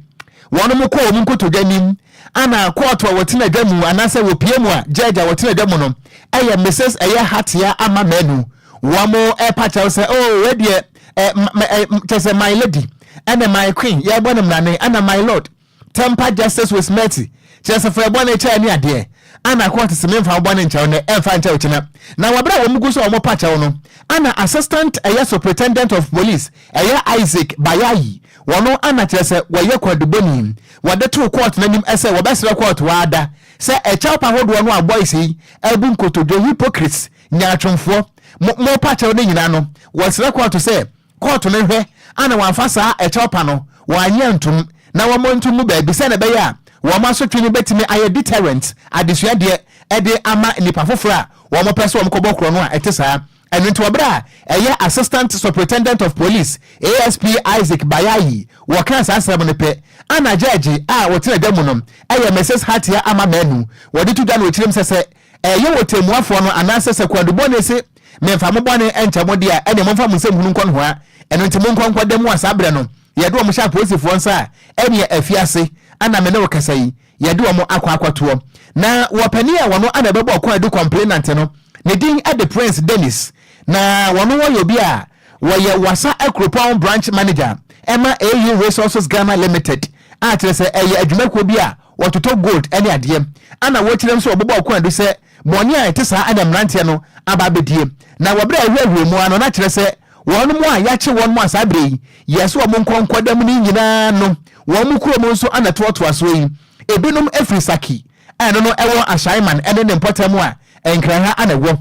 wɔn mo kɔ wɔn nkotodwe anim ana kɔɔto a wɔtena dwa mu anaasɛ wɔpie mu a judge a wɔtena dwa mu no ɛyɛ Mrs ɛyɛ Hatia Ama Manu. Wɔn mo ɛpa kyɛw sɛ, oh, wɔdeɛ ɛ ɛ kyɛ sɛ my lady ɛna my queen, yɛbɔ ne mmerane, ɛna my lord, temper justice with mercy, kyerɛ sɛ fɛ bɔ ne kyɛw ne adeɛ. Ana kɔɔto sɛ memfa bɔ ne nkyɛw no ɛmfa nkyɛw kyena. Na wɔberɛ a wɔn gu so a wɔn pa kyɛw no, ana Assistant ɛyɛ Superintendent of Police ɛyɛ Isaac Bayayi, wɔn ana kyerɛ sɛ wɔyɛ kwadubɔni, wɔde to court n'anim ɛsɛ wɔbɛsrɛ court waada sɛ ɛkyɛw pa ahodoɔ no a boys yi ɛbu nkotodwe, hypocrites, nyaatwomfoɔ, mo mo pa kyɛw no nyinaa no, wɔsrɛ court sɛ court no hwɛ ana wɔamfa saa ɛkyɛw pa no wɔanyɛ ntom na wɔn ntom mu baabi sɛ na ɛbɛyɛ a wɔn asotwe no bɛtumi ayɛ deterrent, adesua deɛ ɛde ama nipa foforɔ a wɔn pɛ sɛ wɔn kɔbɔ korɔ no a ɛte saa. Ɛno nti wɔberɛ a ɛyɛ Assistant Superintendent of Police, ASP Isaac Bayayi, wɔka saa asɛm no pɛ, ana judge a wɔtena da mu no ɛyɛ Mrs Hatia Ama Manu, wɔde to dwa no wɔkyerɛm sɛ ɛyɛ wɔ tɛmmuafoɔ no anaasɛ sɛ kwadubɔ ne se memfa mo bɔne ɛnkyɛ mo deɛ a, ɛne momfa mo nsɛm hunu nkɔ nohoa. Ɛno nti monkɔ nkɔda mu a saa berɛ no yɛde wɔn hyɛ apolisifoɔ nsa a ɛneɛ afiase ana me ne wo kasa yi yɛde wɔn akɔ akɔtoɔ. Na wɔpanin a wɔno ana ɛbɛbɔ ɔkwan adu complainant no, ne din de Prince Dennis, na wɔno wɔyɛ obi a wɔyɛ Wasa Akuropɔn branch manager ɛma AU Resources Ghana Limited, a kyerɛ sɛ ɛyɛ adwumakuo bi a wɔtotɔ gold ne adeɛ. Ana wɔkyerɛ nso wɔbɛbɔ ɔkwan adu sɛ Bɔne a ɛte saa na mmeranteɛ no aba abɛdie. Na wɔ berɛ a ɛhwiahwia mu ara no, na kyerɛ sɛ wɔn a yɛakye wɔn a saa berɛ yi yɛse wɔn nkɔ nkɔda mu no nyinaa no, wɔn kurom nso na ɛtoatoa soɔ yi. Ebinom firi Saki a ɛno no ɛwɔ Ashaiman ne ne mpɔtam a Nkran ha na ɛwɔ.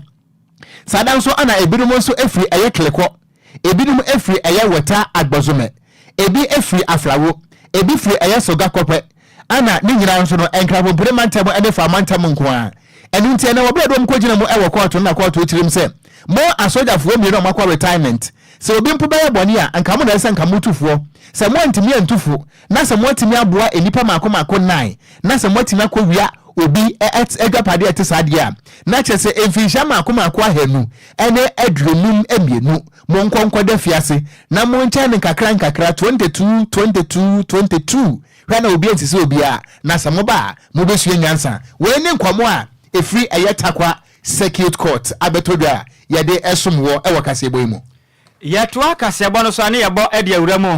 Saa da nso na ebinom nso firi ɛyɛ Klekɔ, ebinom firi ɛyɛ Wɛta Agbɔzomɛ, ebi firi Aflawo, ebi firi ɛyɛ Soga Kɔpɛ, ɛna ne nyinaa nso no Nkrabompire mantam ne Faa mantam nko ara. Ɛno nti ɛnɛ wɔberɛ a wɔn kɔgyina mu wɔ kɔɔto no na kɔɔto kyerɛ mu sɛ mo asogyafoɔ mmienu a moakɔ retirement, sɛ obi mpo bɛyɛ bɔne a anka mo na ɛsɛ sɛ nka motu foɔ, sɛ moantumi antu fo na sɛ moatumi aboa nnipa mmaako mmaako nnan, na sɛ moatumi akɔwia obi agyapadeɛ a ɛte saa deɛ a, na kyerɛ sɛ mfinhyia mmaako mmaako 252 monkɔ nkɔda afiase, na monkyɛ no nkakra nkakra, 22, 22, 22, hwɛ na obi ansisi obiara, na sɛ moba a, mobɛsua nyansa. Wei ne nkɔmmɔ a ɛfiri ɛyɛ Tarkwa Circuit Court abɛtɔ dwa a yɛde som woɔ wɔ kaseɛbɔ yi mu. Yɛtoa kaseɛbɔ no so a ne yɛbɔ de awura mu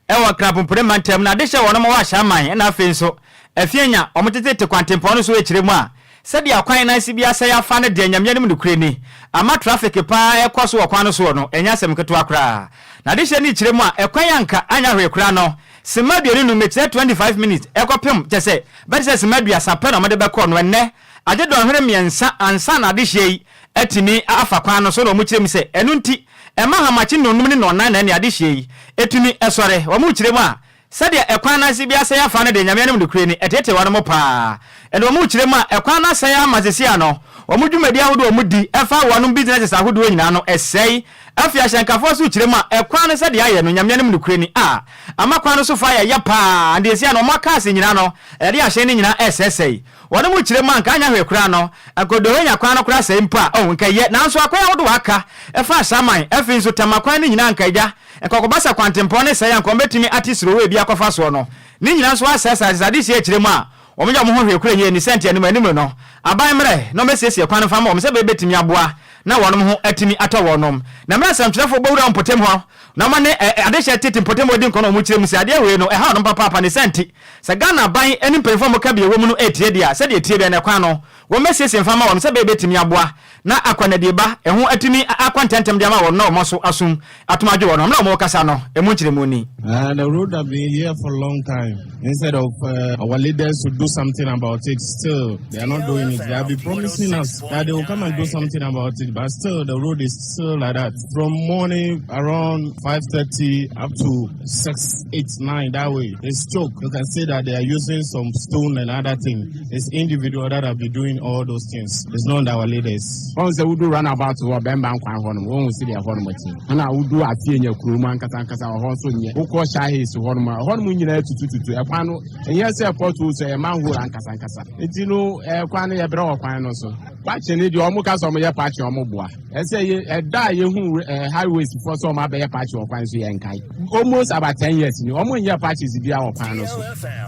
wɔ Nkrapompire mantam na adehyɛ wɔnom wɔ Ahyɛaman na afei nso Afianya wɔn tetete kwantempɔn no so rekyerɛ mu a sɛdeɛ akwan nan si bi asɛe afa no deɛ Nyame anim nokorɛ ni ama traffic paa ɛkɔ so wɔ kwan no soɔ no ɛnyɛ asɛm ketewa koraa na adehyɛ no rekyerɛ mu a ɛkwan anka anya hwee koraa no sima 25 mekyerɛ 25 minutes ɛkɔpem kyɛsɛ bɛte sɛ sima 30 pɛ na wɔde bɛkɔ no ɛnnɛ agye dɔnhwere mmiɛnsa ansa na adehyeɛ yi atumi afa kwan no so na wɔkyerɛ mu sɛ ɛno nti ɛma hamakye nnɔnnum ne nnɔnnan na ɛne adehyeɛ yi tumi sɔre. Wɔkyerɛ mu a, sɛdeɛ ɛkwan no ase bi asɛe afa no deɛ, Nyame anim nokorɛ ni, ɛteetee wɔnom paa. Ɛna wɔkyerɛ mu a, ɛkwan no asɛe ama seesei ano wɔn dwumadie ahodoɔ a wɔdi ɛfa wɔnom businesses ahodoɔ nyinaa no ɛsɛe. Afei ahyɛnkafoɔ nso kyerɛ mu a, ɛkwan no sɛdeɛ ayɛ no, Nyame anim nokorɛ ni, a ama kwan no so fa ayɛ ya paa, na deɛ ɛsi ano wɔn cars nyinaa no, ɛde ahyɛn no nyinaa ɛresɛesɛe. Wɔn mu kyerɛ mu a, anka anyɛ hwee koraa no, anka Odohenya kwan no koraa sɛe mpo a, oh, nka ɛyɛ. Nanso akwan ahodoɔ a aka, ɛfa Asaman, afei nso Tama kwan no nyinaa anka agya, nka ɔkɔba sɛ kwantempɔn no sɛe a, anka wɔbɛtumi ate surowee bi akɔfa soɔ no, ne nyinaa nso asɛe saa. Sɛ adehyeɛ kyerɛ mu a, wɔnyɛ wɔn ho hwee koraa nyɛ ni sɛ nti anim anim no, aban mmrɛ na wɔmmɛsiesie kwan no mfa mma wɔn sɛ ɛbɛyɛ bɛtumi aboa na wɔnom ho atumi atɔ wɔnom. Na mmerɛ nsɛmtwerɛfoɔ bɔ wura mpɔtam hɔ na wɔne adehyeɛ tete mpɔtam hɔ di nkɔmmɔ na wɔkyerɛ mu sɛ adeɛ wei no ɛha wɔnom papaapa ne sɛ nti Sɛ Ghana aban ne mpanyimfo a wɔka bi a ɛwɔ mu no retie deɛ a, sɛdeɛ ɛteɛ biara no ɛkwan no, wɔmmɛsiesie mfa mma wɔn sɛ ɛbɛyɛ bɛtumi aboa na akwanadie-ba ɛho atumi akɔ ntɛmntɛm de ama wɔn na wɔn aso asom atom adwo wɔn. Mmerɛ a wɔrekasa no, ɛmu nkyerɛmu ni. The road have been here for a long time. Instead of our leaders to do something about it, still they are not doing it. They have been promising us that they will come and do something about it, but still the road is still like that. From morning around 5:30 up to 6, 8, 9, that way. It's choke. You can see that they are using some stone and other thing. It's individual that have been doing all those things. It's not our leaders. Wɔn sɛ wodu runabout wɔ bɛmba nkwan hɔ nom, wɔn si deɛ hɔ nom te. Ɛna wodu afie nya kurom ankasa ankasa wɔ hɔ nso nyɛ. Wokɔ Shahis hɔ nom a, hɔ nom nyinaa tutututu. Ɛkwan no, ɛnyɛ sɛ pothole so, ɛyɛ manhole ankasa ankasa. Nti no, ɛkwan no yɛbrɛ wɔ kwan no so. Patching ne deɛ wɔn ka sɛ wɔn yɛ patching wɔn boa. Ɛsɛ yɛ ɛda a yɛhu ɛɛ highways foɔ sɛ wɔn abɛyɛ patching wɔ kwan so yɛn nkae. Almost about 10 years ni wɔn nyɛ patches bi wɔ kwan no so.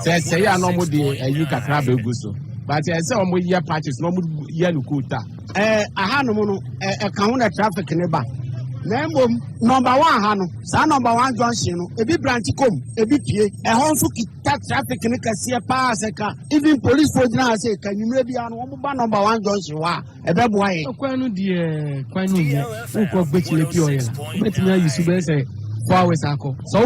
Sɛ ɛsɛe a na wɔn de ɛyi kakra bɛgu so. But ɛsɛ wɔn yɛ patches na wɔn yɛ no coal tar. Ahanom no ɛka ho na traffic ne ba na mmom Number One ha no, saa Number One junction no, ebi branch kom, ebi pie ɛhɔ nso kita traffic ne kɛseɛ paa. Sɛ ka even police fo gyina ha sɛ ka nwummerɛ biara no wɔn ba Number One junction hɔ a, ɛbɛboa yɛn. Kwan no deɛ, kwan no nyɛ. Wokɔ Gbekyile pure oil a, wobɛtumi ayi so bɛyɛ sɛ 4 hours akɔ sɛ.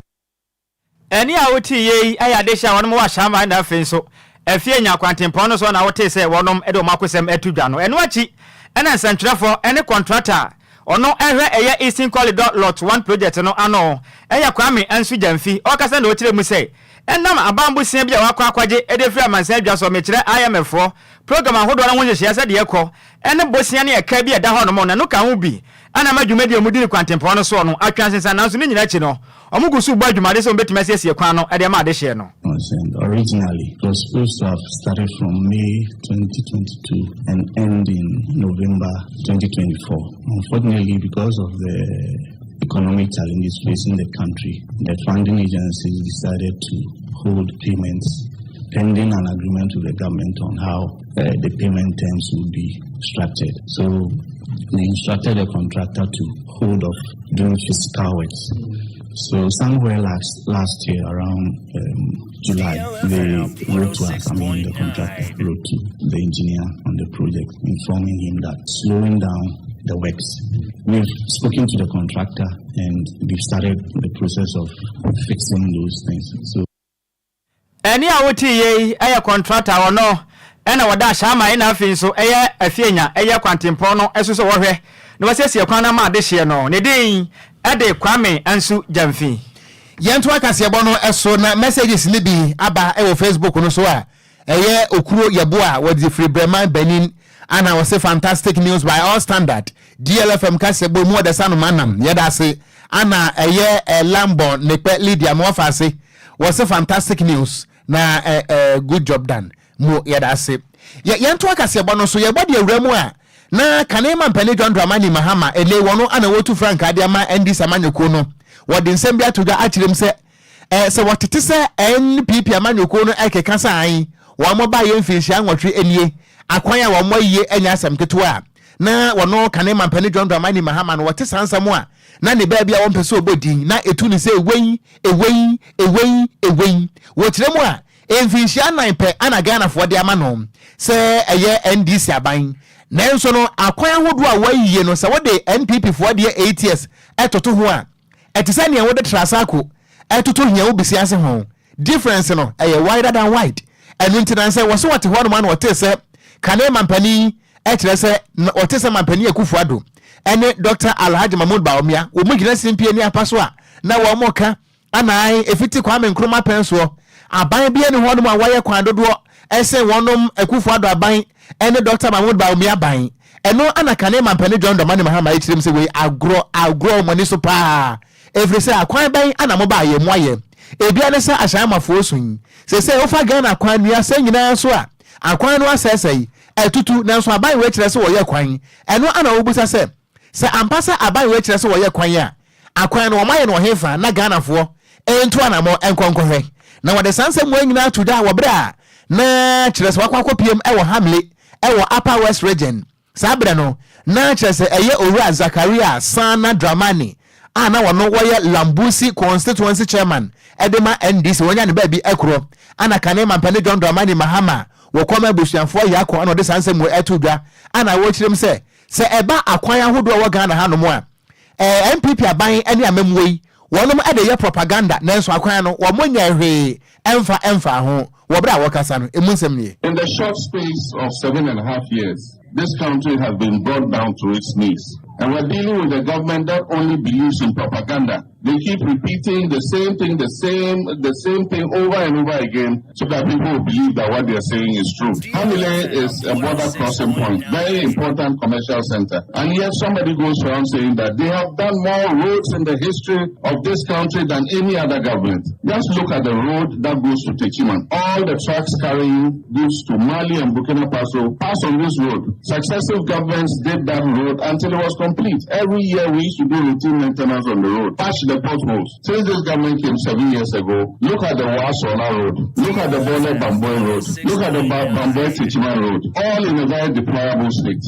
Ɛnne a wotee yei yɛ adehye a wɔnom wɔ Ahyɛaman na afei nso Afie nya kwantempɔn no so na wotee sɛ wɔnom de wɔn akosɛm ato dwa no. Ɛno akyi na nsɛntwerɛfoɔ ne kɔntrata a ɔno hwɛ ɛyɛ Eastern Corridor Lot One Project no ano yɛ Kwame Ansu Gyamfi ɔrekasa na ɔkyerɛ mu sɛ ɛnam aban bosea bi a wakɔ akɔgye de afiri amansan adwa so mekyerɛ IMF foɔ program ahodoɔ no ho nhyehyɛeɛ sɛdeɛ ɛkɔ ne bosea ne ɛka bi a ɛda hɔnom na ɛno ka ho bi na ama dwumadi a wɔdi no kwantempɔn no soɔ no atwe asensan. Nanso ne nyinaa akyi no, wɔgu so rebɔ adwumade sɛ wɔbɛtumi asiesie kwan no de ama adehyeɛ no. Originally, it was supposed to have started from May 2022 and end in November 2024. Unfortunately, because of the economic challenges facing the country, the funding agencies decided to hold payments pending an agreement with the government on how the payment terms would be structured. So they instructed the contractor to hold off doing physical works. So somewhere last last year around um, July, they wrote to us, I mean the contractor wrote to the engineer on the project, informing him that slowing down the works. We've spoken to the contractor and we've started the process of fixing those things. So Ɛnne a wotee yei yɛ kɔntrata a ɔno na wɔda Ashaiman na afei nso ɛyɛ Afienya ɛyɛ kwantempɔn no so sɛ wɔhwɛ na wɔasiesie kwan no ama adehyeɛ no. Ne din de Kwame Ansu Gyamfi. Yɛntoa kaseɛbɔ no so na messages no bi aba wɔ Facebook no so a ɛyɛ Okuro Yeboah a wɔde firi Breman Benin ana ɔse fantastic news by all standard DLFM kaseɛbɔ mu ɔdɛsa no manam yɛda ase ana ɛyɛ Lambon Nekpɛ Lydia Moafa ase Wɔse fantastic news na eh eh good job done mo yɛda ase. Yɛ yɛnto akaseɛbɔ no so yɛbɔ de awura mu a na kane mampanin John Dramani Mahama ɛnɛ wɔno ana wɔtu frankaa de ama NDC amanyɔkuo no wɔde nsɛm bi ato dwa akyerɛ mu sɛ eh, sɛ wɔtete sɛ NPP amanyɔkuo no ɛkeka sɛ an wɔn ba yɛ mfinhyia nwɔtwe nie akwan a wɔn ayie ɛnyɛ asɛm ketewa a na wɔno kane mampanin John Dramani Mahama no wɔte saa nsɛm a na ne baabi a wɔmpɛ sɛ ɔbɔ din na ɛtu ne sɛ ewei, ewei, ewei, ewei. Wɔkyerɛ mu a, mfinhyia nnan pɛ ana Ghanafoɔ de ama no sɛ ɛyɛ NDC aban. Nanso no, akwan ahodoɔ a wɔayie no, sɛ wode NPP foɔ deɛ ATS toto ho a, ɛte sɛ nea wode Trasaco toto Hiawo Bisi ase ho. Difference no, ɛyɛ wider than wide. Ɛno nti na sɛ wɔse wɔte hɔnom a na wɔtee sɛ kane mampanin Ɛkyerɛ sɛ na ɔte sɛ Mampanin Akufo Addo ne Dɔkta Alhaji Mahmood Bawumia, wɔn gyina simpie ne apa so a na wɔreka anae ɛfiti Kwame Nkrumah pɛn soɔ. Aban biara nni hɔnom a wɔayɛ kwan dodoɔ sen wɔnom Akufo Addo aban ne Dɔkta Mahmood Bawumia aban. Ɛno na kane Mampanin John Dramani Mahama kyerɛ mu sɛ wei agorɔ agorɔ wɔn ani so paa ɛfiri sɛ akwan bɛn na mobaeɛ moayɛ? Ebia ne sɛ Ahyɛnmafoɔ su yi. Seesei wofa Ghana kwan nnuasɛe nyinaa so a, akwan no asɛesɛe. Atutu, nanso aban wei kyerɛ sɛ wɔyɛ kwan. Ɛno ana wobisa sɛ, sɛ ampa sɛ aban wei kyerɛ sɛ wɔyɛ kwan a, akwan no wɔayɛ no wɔ hefa na Ghanafoɔ ntu anamɔ nkɔ nkɔhwɛ? Na wɔde saa nsɛm wei nyinaa to dwa wɔ berɛ a na kyerɛ sɛ wakɔ akɔpiem wɔ Hamle wɔ Upper West Region. Saa berɛ no, na kyerɛ sɛ ɛyɛ Owura Zakaria Sana Dramani a na ɔno wɔyɛ Lambusi Constituency Chairman de ma NDC, wanya ne baabi korɔ, ana kane mampanin John Dramani Mahama wɔ kɔma abusuafoɔ Yako ana ɔde saa nsɛm wei ɛto dwa ana wɔkyerɛ mu sɛ, sɛ ɛba akwan ahodoɔ a ɛwɔ Ghana hanom a, ɛɛ NPP aban ne amammuo yi wɔnom de yɛ propaganda nanso akwan no wɔn nyɛɛ hwee ɛmfa ɛmfaa ho wɔ berɛ a wɔkasa no, ɛmu nsɛm nie. In the short space of 7.5 years, this country has been brought down to its knees. And we're dealing with a government that only believes in propaganda. They keep repeating the same thing, the same, the same thing over and over again so that people will believe that what they're saying is true. Hamile is a border crossing point, very important commercial center. And yet somebody goes around saying that they have done more roads in the history of this country than any other government. Just look at the road that goes to Techiman. All the trucks carrying goods to Mali and Burkina Faso pass on this road. Successive governments did that road until it was complete. Every year we used to do routine maintenance on the road, patch the potholes. Since this government came 7 years ago, look at the Wasona Road, look at the Bole Bamboi Road, look at the Bamboi Techiman Road, all in a very deplorable state.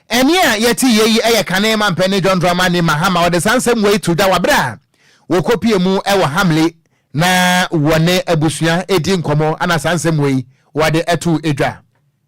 Ɛnne a yɛte yie yi yɛ kane mampanin John Dramani Mahama. Ɔde saa nsɛm wei to dwa wɔ berɛ a wɔkɔpie mu wɔ Hamle na wɔne abusua redi nkɔmmɔ ana saa nsɛm wei wɔde to dwa.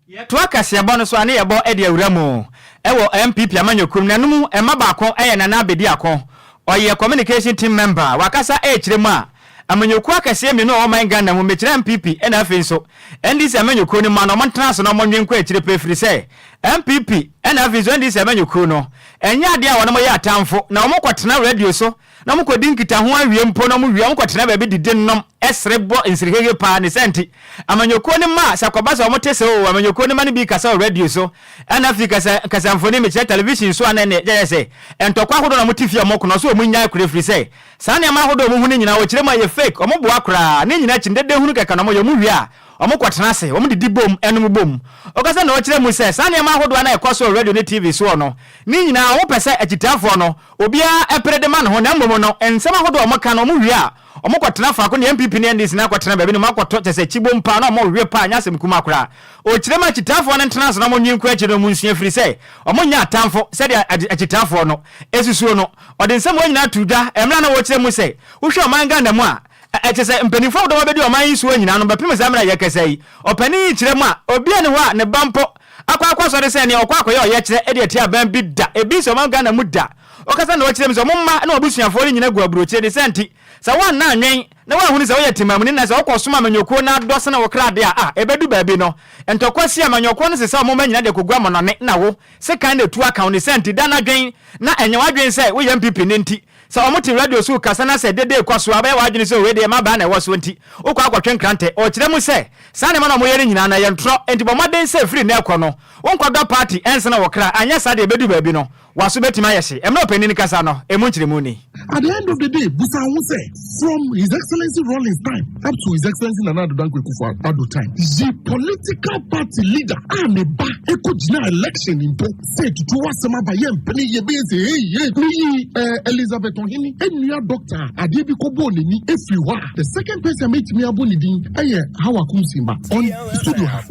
Yɛtoa kaseɛbɔ no so a ne yɛbɔ de awura mu wɔ NPP amanyɔkuo mu na ɛno mu mma baako yɛ Nana Abedi Ako. Ɔyɛ Communication Team Member. Wakasa rekyerɛ mu a amanyɔkuo akɛseɛ mmienu a ɛwɔ ɔman Ghana mu, mekyerɛ NPP ɛna afei nso NDC amanyɔkuo no mma no wɔntena ase na wɔnwen nkɔ akyire pɛ ɛfiri sɛ NPP ɛna afei nso NDC amanyɔkuo no ɛnyɛ adeɛ a wɔnom yɛ atamfo na wɔkɔtena radio so na wɔkɔdi nkitaho awie mpo na wɔwie a wɔkɔtena baabi didi nom sere bɔ nsirihehe paa. Ne saa nti, amanyɔkuo no mma a sɛ kɔba sɛ wɔte sɛ oo amanyɔkuo no mma no bi rekasa wɔ radio so ɛna afei kasa kasamfoni mekyerɛ television so a na ɛneɛ gyɛyɛ sɛ ntɔkwa ahodoɔ na wɔte fie a wɔko no ɔso wɔn nnyae koraa ɛfiri sɛ saa nneɛma ahodoɔ a wɔhu no nyinaa wɔkyerɛ mu a ɛyɛ fake wɔn boa koraa ne nyinaa akyi no dede hunu kɛkɛ na wɔyɛ wɔn wie a. Wɔkɔtena ase, wɔdidi bom, nom bom. Ɔkasa na ɔkyerɛ mu sɛ saa nneɛma ahodoɔ a na ɛkɔ so wɔ radio ne TV soɔ no, ne nyinaa wɔpɛ sɛ akyitaafoɔ no, obiara pere de ma ne ho, na mmom no, nsɛm ahodoɔ a wɔka no, wɔwie a, wɔkɔtena faako ne NPP ne NDC no akɔtena baabi na wɔakɔtɔ kyerɛ sɛ kyibom paa na wɔwe paa, ɛnyɛ asɛm kumaa koraa. Ɔkyerɛ mu akyitaafoɔ no ntena ase na wɔnwe nkɔ akyiri na wɔnsua ɛfiri sɛ wɔnyɛ atamfo sɛdeɛ akyitaafoɔ no susuo no. Ɔde nsɛm wei nyinaa too dwa mmerɛ a na ɔrekyerɛ mu sɛ wohwɛ ɔman Ghana mu a, Ɛkyerɛ sɛ mpaninfoɔ a wɔdɔm abɛdi ɔman yi soɔ nyinaa no bɛpem saa mmerɛ a yɛrekasa yi. Ɔpanin yi kyerɛ mu a, obiara nni hɔ a ne ba mpo akɔ akɔsɔre sɛ neɛ ɔkɔ akɔyɛ ɔyɛkyerɛ de atia aban bi da. Ebi nsi ɔman Ghana mu da. Ɔkasa na ɔkyerɛ mu sɛ wɔn mma ne wɔn abusuafoɔ no nyina gu aburokyire. Ne saa nti, sɛ woanna anwɛn na woanhunu sɛ woyɛ temamuni na sɛ wokɔsom amanyɔkuo na adɔ sene wo kra deɛ a, ɛbɛdu baabi no, ntɔkwa si amanyɔkuo no sesa wɔn mma nyina de kɔgu amɔnɔne na wo sekan na ɛtu aka wo. Ne saa nti, da no adwen na ɛnyɛ w'adwene sɛ woyɛ NPP ni nti Sɛ wɔte radio so rekasa na sɛ dede rekɔ so a, wobɛyɛ w'adwene sɛ wei deɛ mmabaa na ɛwɔ so nti wokɔ akɔtwe nkrantɛ. Ɔkyerɛ mu sɛ, saa nneɛma no a wɔyɛ no nyinaa no, ɛyɛ ntorɔ. Enti bɔ mmɔden sɛ ɛfiri nnɛ rekɔ no, wonkɔdɔ party nsene wo kra, anyɛ saa deɛ ɛbɛdu baabi no, w'aso bɛtumi ayɛ hye. Mmerɛ ɔpanin no kasa no, ɛmu nkyerɛmu ni. At the end of the day, busa wo ho sɛ, from His Excellency Rawlings time up to His Excellency Nana Addo Dankwa Akufo-Addo time, yi political party leader a ne ba kɔgyinaa election mpo Sɛ tutu w'asɛm aba yɛ mpene yɛ bɛyɛ sɛ ei ei meyi eh, Elizabeth Ɔhene nua doctor a adeɛ bi kɔbɔɔ n'ani ɛfiri hɔ a the second person a mɛtumi abɔ ne din ɛyɛ Hawa Kumsin ba on studio ha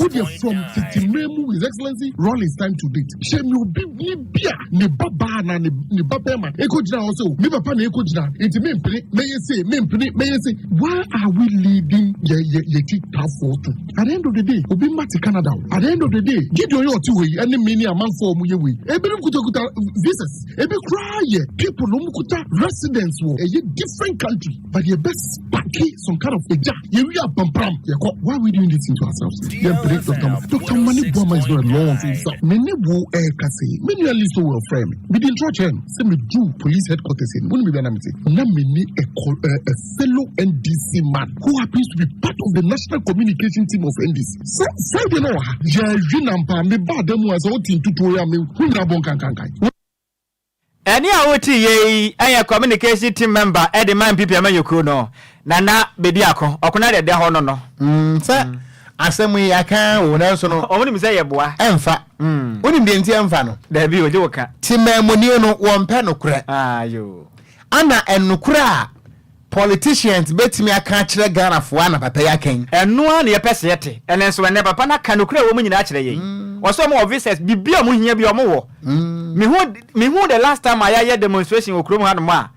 wodeɛ from tete mmerɛ mu His Excellency Rawlings time to date hyɛ me obi ni bi a ne ba baa na ne ba bɛrima ɛkɔgyina hɔ sɛ o me papa na ɛkɔgyina nti mempene mɛyɛ se mempene mɛyɛ se why are we leading yɛ yɛ yɛ ti tafoɔ to At the end of the day, obi mma te Canada o. At the end of the day, Gideon yɛ ɔte hɔ yi ɛne me ne amanfoɔ a wɔn yɛ wei. Ebinom kutakuta visas, ebi koraa yɛ people wɔn kuta residence wɔ ɛyɛ different country. But yɛ bɛ sparky some kind of egya, yɛ wi apampam, yɛ kɔ. Why are we doing this thing to ourselves? Yɛ mpere Dr. Ma. Dr. Mani Boama is not a law unto himself. Me ne wo ɛɛkasa yi, me nua Listo wɔ frɛ me. Me di ntorɔ kyerɛ no sɛ me duu police headquarters yi no, wo ne me bia na me te. Na me ne a, a fellow NDC man who happens to be part of the national communication team of NDC. Sɛ Friday na wɔ ha, yɛrewe nam paa, me baa da mu a sɛ wote ntutuo yi a me ho nyinaa bɔ nkankankan. Ɛnne a wote yei yɛ communication team member de ma NPP amanyɔkuo no, Nana Bediako. Ɔko no ara deɛ ɛda hɔ no no. Mm, sɛ asɛm yi yɛaka o nanso no. Wɔn nim sɛ yɛboa. Ɛnfa. Wonim deɛ nti ɛnfa no? Dabi o, gye wo ka. Temaamuni no wɔmpɛ nokorɛ. Ayo. Ana ɛnokorɛ a politicians bɛtumi aka akyerɛ Ghanafoɔ a na papa yi aka yi? Ɛno ara na yɛpɛ sɛ yɛte. Ɛnɛ nso ɛnɛ papa no aka nokorɛ a ɛwɔ mu nyinaa akyerɛ yɛn. Ɔse wɔn wɔ visas, biribi a wɔn hia biara wɔn wɔ. Mehu mehu the last time a yɛayɛ demonstration wɔ kurom hanom a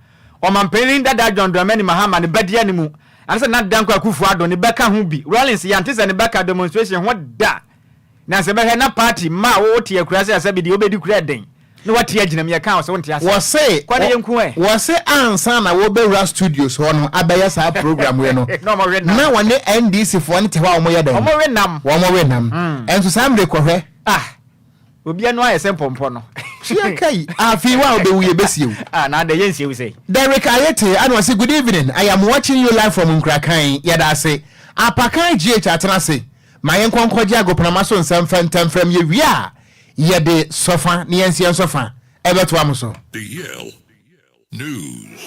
ɔmanpanin dada John Dramani Mahama ne ba di animu anaasɛ Nana Dankwa Akufo Addo ne ba ka ho bi. Rawlings yɛante sɛ ne ba ka demonstration ho da. Na sɛ bɛhwɛ na party mma a wo te akura sɛ asɛbi deɛ wobɛdi kura ɛden na wate agyina mu yɛka wo sɛ wonte aseɛ. Wɔse Kɔ na yɛnku ɛ. wɔse ansa na wɔbɛwura studios hɔ no abɛyɛ saa program wei no Na wɔn we nam. na wɔne NDC foɔ no te hɔ a wɔyɛ dɛn? Wɔn we nam. Wɔn we nam. Ɛnso saa mmere kɔhwɛ. Ah! Obi ano ayɛ sɛ mpɔmpɔ no. Tua ka yi. Afei wo a wobɛwu yɛbɛsie wo. Ah na adɛn yɛnsie wo sɛn? Derrick Ayete ɛna ɔse good evening I am watching you live from Nkrakan yɛda ase Apakan GH atena ase Ma yɛnkɔ nkɔgye agoprama so nsɛm fɛntɛmfrɛm, yɛwie a, yɛde sɔfa ne yɛn nso yɛn sɔfa bɛtoa mo so. DL News.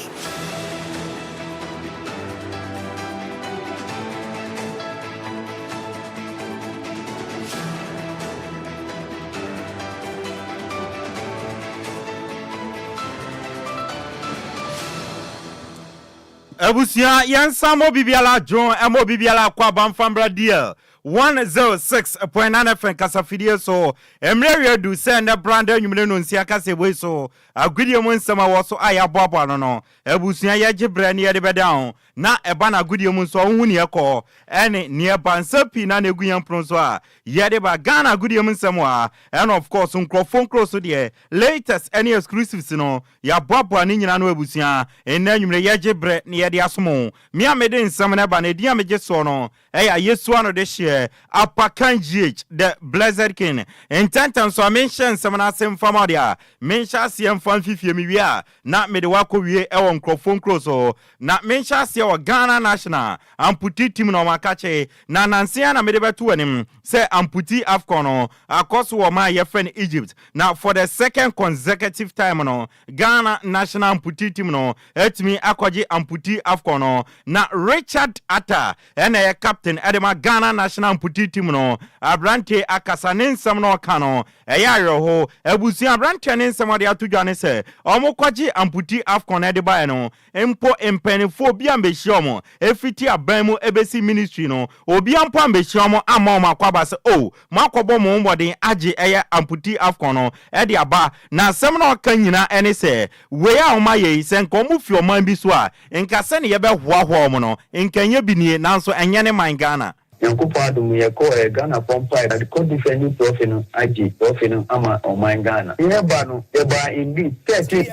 Abusua yɛnsa ma obi biara dwon ɛma obi biara akɔ aba mfa mbra DL 106.9 FM kasafidie so. Mmerɛ awie adu sɛ nnɛ branda anwummere no nsia kaseɛbɔ yi so agodie mu nsɛm a ɛwɔ so a yɛaboaboa ano no. Abusua yɛgye berɛ ne yɛde bɛda ho na ɛba no agodie mu nso a wohu neɛ ɛkɔ ɛne neɛ ɛba. Nsɛm pii na na ɛgu yɛn pono so a yɛde ba Ghana agodie mu nsɛm wɔ ha ɛna of course nkurɔfoɔ nkuro so deɛ latest ɛne exclusives no Yɛaboaboa ne nyinaa ano abusua. Nnɛ anwummere yɛgye berɛ na yɛde asom wo. Me a mede nsɛm no ba no, edin a megye soɔ no yɛ Ayesu ano dehyeɛ, Apakan GH, the Blessed King. Ntɛntɛm so a menhyɛ nsɛm no ase mfa ma wo deɛ a, menhyɛ aseɛ mfa mfifie mewie a na mede wo akɔwie wɔ nkurɔfoɔ nkuro so. Na menhyɛ aseɛ wɔ Ghana National Amputee Team na wɔn akakye. Na nansa yi ara na mede bɛto w'anim sɛ Amputee Afcon no akɔ so wɔ ɔman a yɛfrɛ no Egypt. Na for the second consecutive time no, Ghana national amputee team no atumi akɔgye amputee AFCON no. Na Richard Attah ɛna ɛyɛ captain ɛde ma Ghana national amputi team no. Aberanteɛ akasa, ne nsɛm na ɔka no ɛyɛ awerɛho. Abusua, aberanteɛ ne nsɛm ɔde ato dwa ne sɛ ɔmo kɔgye amputi AFCON ɛde baeɛ no mpo, mpanimfoɔ obi a mbɛhyia ɔmo efiti aban mu ebesi ministry no, obi mpo ambɛhyia ɔmo ama ɔmo akɔ aba sɛ o mo akɔbɔ mo mmɔden agye ɛyɛ amputi AFCON no ɛde aba. Na asɛm na ɔka nyinaa ɛne sɛ wei a ɔmo ayɛ yi, sɛ nka ɔmo fi ɔman bi so a, nka sɛne yɛbɛhoahoa ɔmo no nka nyɛ bi nie, nanso ɛnyɛ ne man Ghana. Nyankopɔn adom, yɛkɔ Ghana pɔmpa yɛde defending trophy no, agye trophy no ama ɔman Ghana. Yɛba no, yɛba indeed 13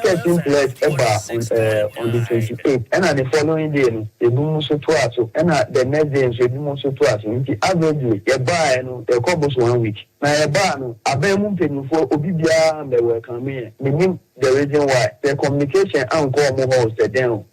players ɛba on the 28th, ɛna the following day no ebi nso toa so, ɛna the next day nso ebi nso toa so. Nti averagely yɛbaa no, yɛkɔ bos one week na yɛbaa no, aban mu mpanyinfoɔ obi biara mbɛ welcome yɛn. Menim the reason why the communication ankɔ ɔmo hɔ sɛ den o.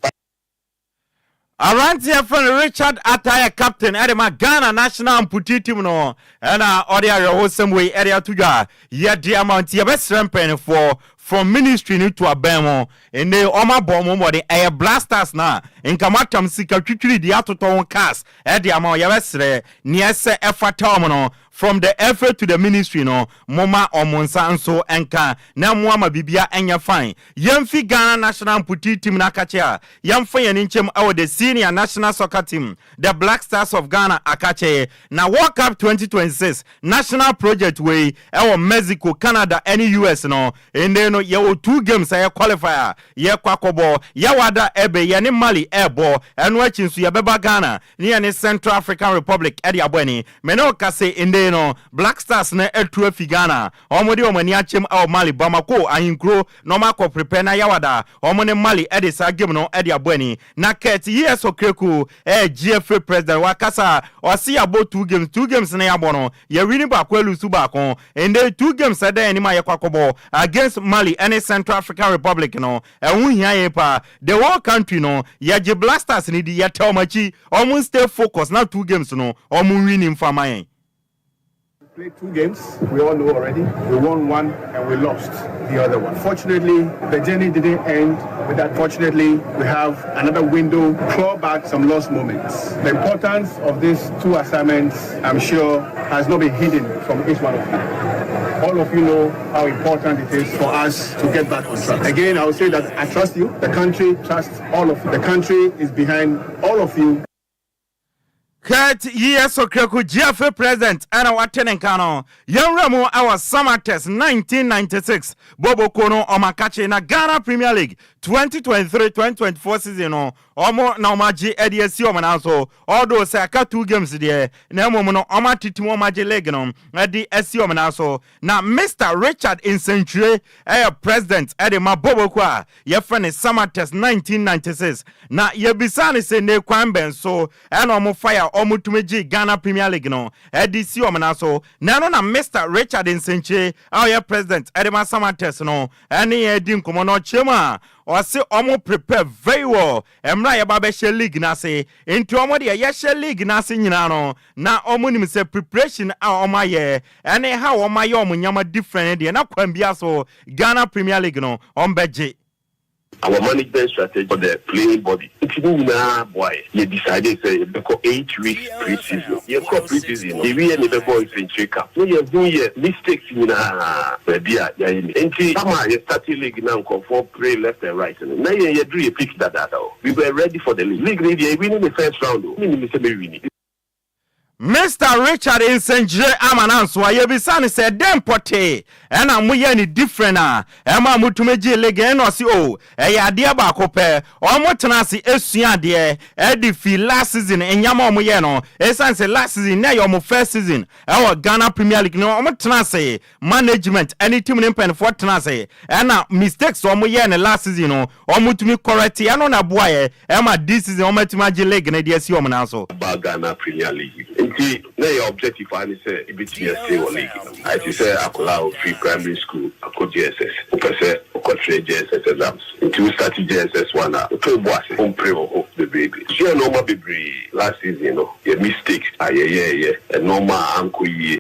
Aberanteɛ fɛ no Richard Attah, captain ɛde ma Ghana national amputi team no, ɛna ɔde awerɛhosɛm wei ɛde ato dwa yɛde ama. Nti yɛbɛsrɛ mpanyinfoɔ from ministry no to aban mu, ɛnɛ ɔmo abɔ ɔmo mmɔden, ɛyɛ Black Stars na nka mo atam sika twitwiri de atotɔ ho cars ɛde ama. Yɛbɛsrɛ nea ɛsɛ ɛfata ɔmo no, from the FA to the ministry no, moma ɔmo nsa nso nka na mo ama biribia ɛnyɛ fine. Yɛmfi Ghana national amputi team no akakye a, yɛmfa yɛn nkyɛm ɛwɔ the senior national soccer team, the Black Stars of Ghana akakye. Na World Cup 2026 national project wei ɛwɔ Mexico, Canada ɛne US no, ɛnde no yɛwɔ two games ɛyɛ qualifier yɛkɔ akɔbɔ. Yɛwada ɛbɛ yɛne Mali ɛɛbɔ, ɛno akyi nso yɛbɛba Ghana ne yɛne Central African Republic ɛde abɔ ani. Mene ɔka se ɛnde no Black Stars no atu afi Ghana, ɔmo de ɔmo ani akyɛm ɛwɔ Mali, Bamako ahenkuro, na ɔmo akɔ prepare na yɛwada ɔmo ne Mali ɛde saa game no ɛde abɔ ani. Na Kurt E.S. Okraku, ɛyɛ GFA president, wakasa, ɔsi yɛabɔ two games. Two games no yɛabɔ no, yɛwini baako, alose baako. Ɛnde two games ɛda anim a yɛkɔ akɔbɔ against Mali ɛne Central African Republic no, ɛho hia yɛn paa. The whole country no, yɛgye Black Stars ni di, yɛtɛ ɔmo akyi, ɔmo stay focus na two games no ɔmo win nfa ma yɛn. Played two games, we all know already. We won one and we lost the other one. Fortunately, the journey didn't end with that. Fortunately, we have another window, claw back some lost moments. The importance of these two assignments, I'm sure, has not been hidden from each one of you. All of you know how important it is for us to get back on track. Again, I will say that I trust you. The country trusts all of you. The country is behind all of you. Kurt E.S. Okraku, GFA president, ɛna wate ne nka no. Yɛnwura mu ɛwɔ Samartex 1996 boboko no, ɔmo akakye na Ghana Premier League 2023-2024 season no, ɔmo na ɔmo agye ɛde asi ɔmo nan so. Ɔdo sɛ aka two games deɛ, na mmom no ɔmo atete mu, ɔmo agye league no ɛde asi ɔmo nan so. Na Mr Richard Nsɛntwerɛ ɛyɛ president ɛde ma boboko a yɛfrɛ ne Samartex 1996, na yɛbisa ne sɛ ne kwan bɛn so ɛna ɔmo fire ɔmo tumi gye Ghana Premier League no ɛde si ɔmo nan so. Na ɛno na Mr Richard Nsɛnkyire a ɔyɛ president ɛde ma Samartex no ɛne yɛn di nkɔmɔ na ɔkyerɛ mu a, ɔse ɔmo prepare very well mmerɛ a yɛba bɛhyɛ league n'ase. Nti ɔmo deɛ, yɛhyɛ league n'ase nyinaa no, na ɔmo nim sɛ preparation a ɔmo ayɛ ɛne ha ɔmo ayɛ ɔmo nyama different deɛ, na kwan bia so Ghana Premier League no ɔmo bɛgye. Our management strategy for the playing body nti ne nyinaa boa yɛ. Yɛ decide sɛ yɛbɛkɔ 8 weeks pre-season. Yɛkɔ pre-season no, yɛwie ne bɛbɔ Mfɛnkyire Cup ne yɛhu yɛ mistakes nyinaa baabi a yɛayɛ mi. Nti sama a yɛ start league na nkɔfoɔ play left and right no, na yɛn yɛduru yɛ peak dadaada o. We were ready for the league. League ne deɛ, yɛwi ne ne first round o, ne nim sɛ mɛwi. Mr Richard Nsɛnkyerɛ ama no nso a, yɛbisa no sɛ dɛn pɔtee ɛna moyɛ ne different a ɛma motumi gye league? Ɛna ɔse o, ɛyɛ adeɛ baako pɛ, ɔmo tena ase esua adeɛ ɛde fi last season nyama ɔmo yɛ no, ɛsiane sɛ last season na ɛyɛ ɔmo first season ɛwɔ Ghana Premier League no. Ɔmo tena ase, management ɛne team ne mpanyinfoɔ tena ase, ɛna mistakes ɔmo yɛ ne last season no, ɔmo tumi correct. Ɛno na boa yɛ ɛma this season ɔmo atumi agye league no de asi ɔmo nan so. Ba Ghana Premier League nti na yɛ objective a ne sɛ ebitumi ɛstay wɔ league no. Ayɛ te sɛ akwadaa a ofiri primary school akɔ JSS, wopɛ sɛ wokɔtwerɛ JSS exams, nti wo start JSS one a, woto bo ase, wompere wɔ hɔ bebrebe, sua nneɛma bebree. Last season no, yɛ mistakes a yɛyɛɛyɛ, nneɛma a ankɔ yie.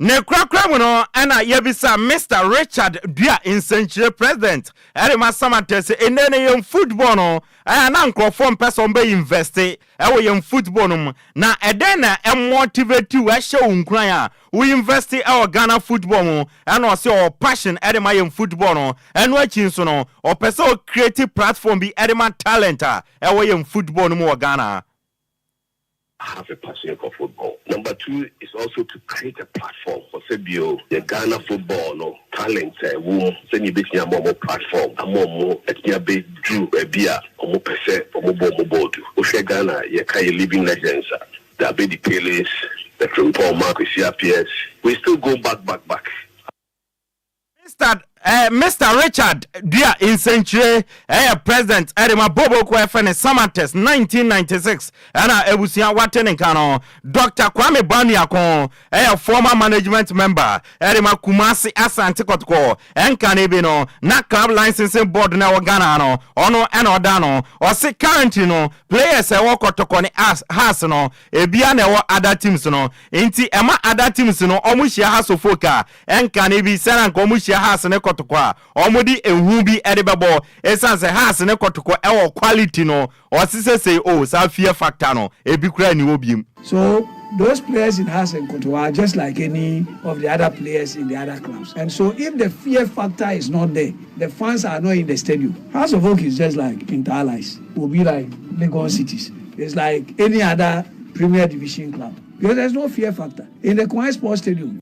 Ne korakora mu no ɛna yɛbisa Mister Richard Dua Nsɛnkyire, President ɛde ma Samartex, sɛ ɛnnɛ no yɛn football no ɛyɛ na nkurɔfoɔ mpɛ sɛ wɔbɛ invest ɛwɔ yɛn football no mu, na ɛdɛn na ɛmotivate wo, ɛhyɛ wo nkuran a wo invest ɛwɔ Ghana football mu? Ɛna ɔsɛ ɔwɔ passion ɛde ma yɛn football no. Ɛno akyi nso no, ɔpɛ sɛ ɔcreate platform bi ɛde ma talent a ɛwɔ yɛn football no mu wɔ Ghana. Have a passion for football. Number two is also to create a platform for sɛbio the Ghana football no talent ɛwɔ sɛnea ebɛtumi ama ɔmo platform ama ɔmo ɛtumi abɛduru baabi a ɔmo pɛ sɛ ɔmo bɔ ɔmo bɔɔl du. Wohwɛ Ghana, yɛka yɛ living legends a, the Abedi Peles, the Frimpong Kwesi Appiahs, we still go back, back, back. Mr. Richard Dua Nsɛnkyire ɛyɛ president ɛde ma Boboko ɛfɛ ne Samartex 1996. Ɛna abusua wate ne nka no, Dr. Kwame Banuako ɛyɛ former management member ɛde ma Kumasi Asante Kɔtɔkɔ. Ɛnka ne bi no na club licensing board na ɛwɔ Ghana no, ɔno ɛna ɔda no. Ɔse currently no, players ɛwɔ Kɔtɔkɔ ne Hearts no ebia na ɛwɔ other teams no, nti ɛma other teams no ɔmo hyia Hearts of Oak a, ɛnka ne bi sɛnɛ nka ɔmo hyia Hearts ne Kɔtɔkɔ a, ɔmo de ehu bi ɛde bɛbɔ, esan sɛ Hearts ne Kɔtɔkɔ ɛwɔ quality no. Ɔsi sese o saa fear factor no ebi kura ni wɔ biem. So those players in Hearts and Kotoko are just like any of the other players in the other clubs. And so if the fear factor is not there, the fans are not in the stadium. Hearts of Oak is just like Inter Allies, will be like Legon Cities. It's like any other Premier Division club. Because there's no fear factor. In the Kwai Sports Stadium,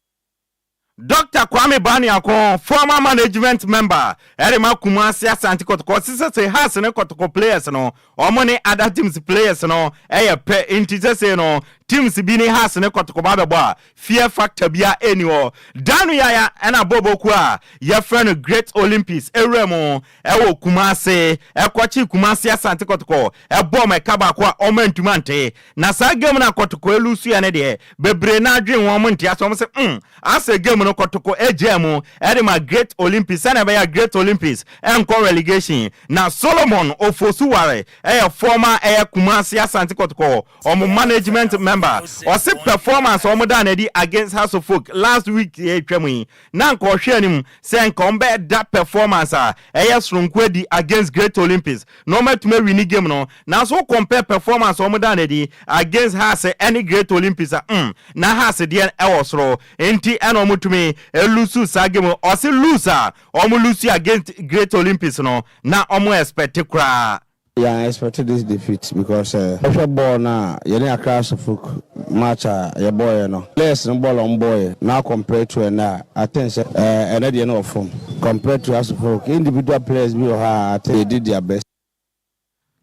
Dr. Kwame Baniako, former management member ɛde ma Kumasi Asante Kɔtɔkɔ, sisɛ sɛ Hearts ne Kɔtɔkɔ players no, ɔmo ne other teams players no ɛyɛ pɛ, nti sɛsɛ no teams bi ne Hearts ne Kɔtɔkɔ ba bɛbɔ a, fear factor bia ɛni hɔ. Danu Yaya ɛna Boboku a yɛfrɛ no Great Olympics ewura mu ɛwɔ Kumasi, ɛkɔkye Kumasi Asante Kɔtɔkɔ ɛbɔ ɔmo ɛka baako a ɔmo ntuma nte. Na saa game na Kɔtɔkɔ elose yɛ ne deɛ, bebree n'adwene wɔn mo nte ase. Wɔn sɛ asɛ game no Kɔtɔkɔ egya mu ɛde ma Great Olympics sɛnɛ ɛbɛyɛ Great Olympics ɛnkɔ relegation. Na Solomon Ofosuware ɛyɛ former ɛyɛ Kumasi Asante Kɔtɔkɔ ɔmo management member. Ɔsi performance ɔmo da n'adi against Hearts of Oak last week yɛ atwa mu yi na nka ɔhwɛ anim sɛ nka ɔmo bɛyɛ da performance a ɛyɛ soronko adi against Great Olympics na ɔmo atumi awin game no. Nanso compare performance ɔmo da n'adi against Hearts ɛne Great Olympics a, na Hearts deɛ ɛwɔ soro, nti ɛna ɔmo tumi elose saa game. Ɔsi lose a ɔmo lose against Great Olympics no, na ɔmo expect koraa. Yeah, I expected this defeat because uh, ball na yɛne Accra Suffolk match a yɛbɔɔyɛ no, players no ball on boy now compared to ɛnɛ, I think sɛ ɛnɛ deɛ no wɔ fam compared to Suffolk individual players bi wɔ hɔ a, I think they did their best.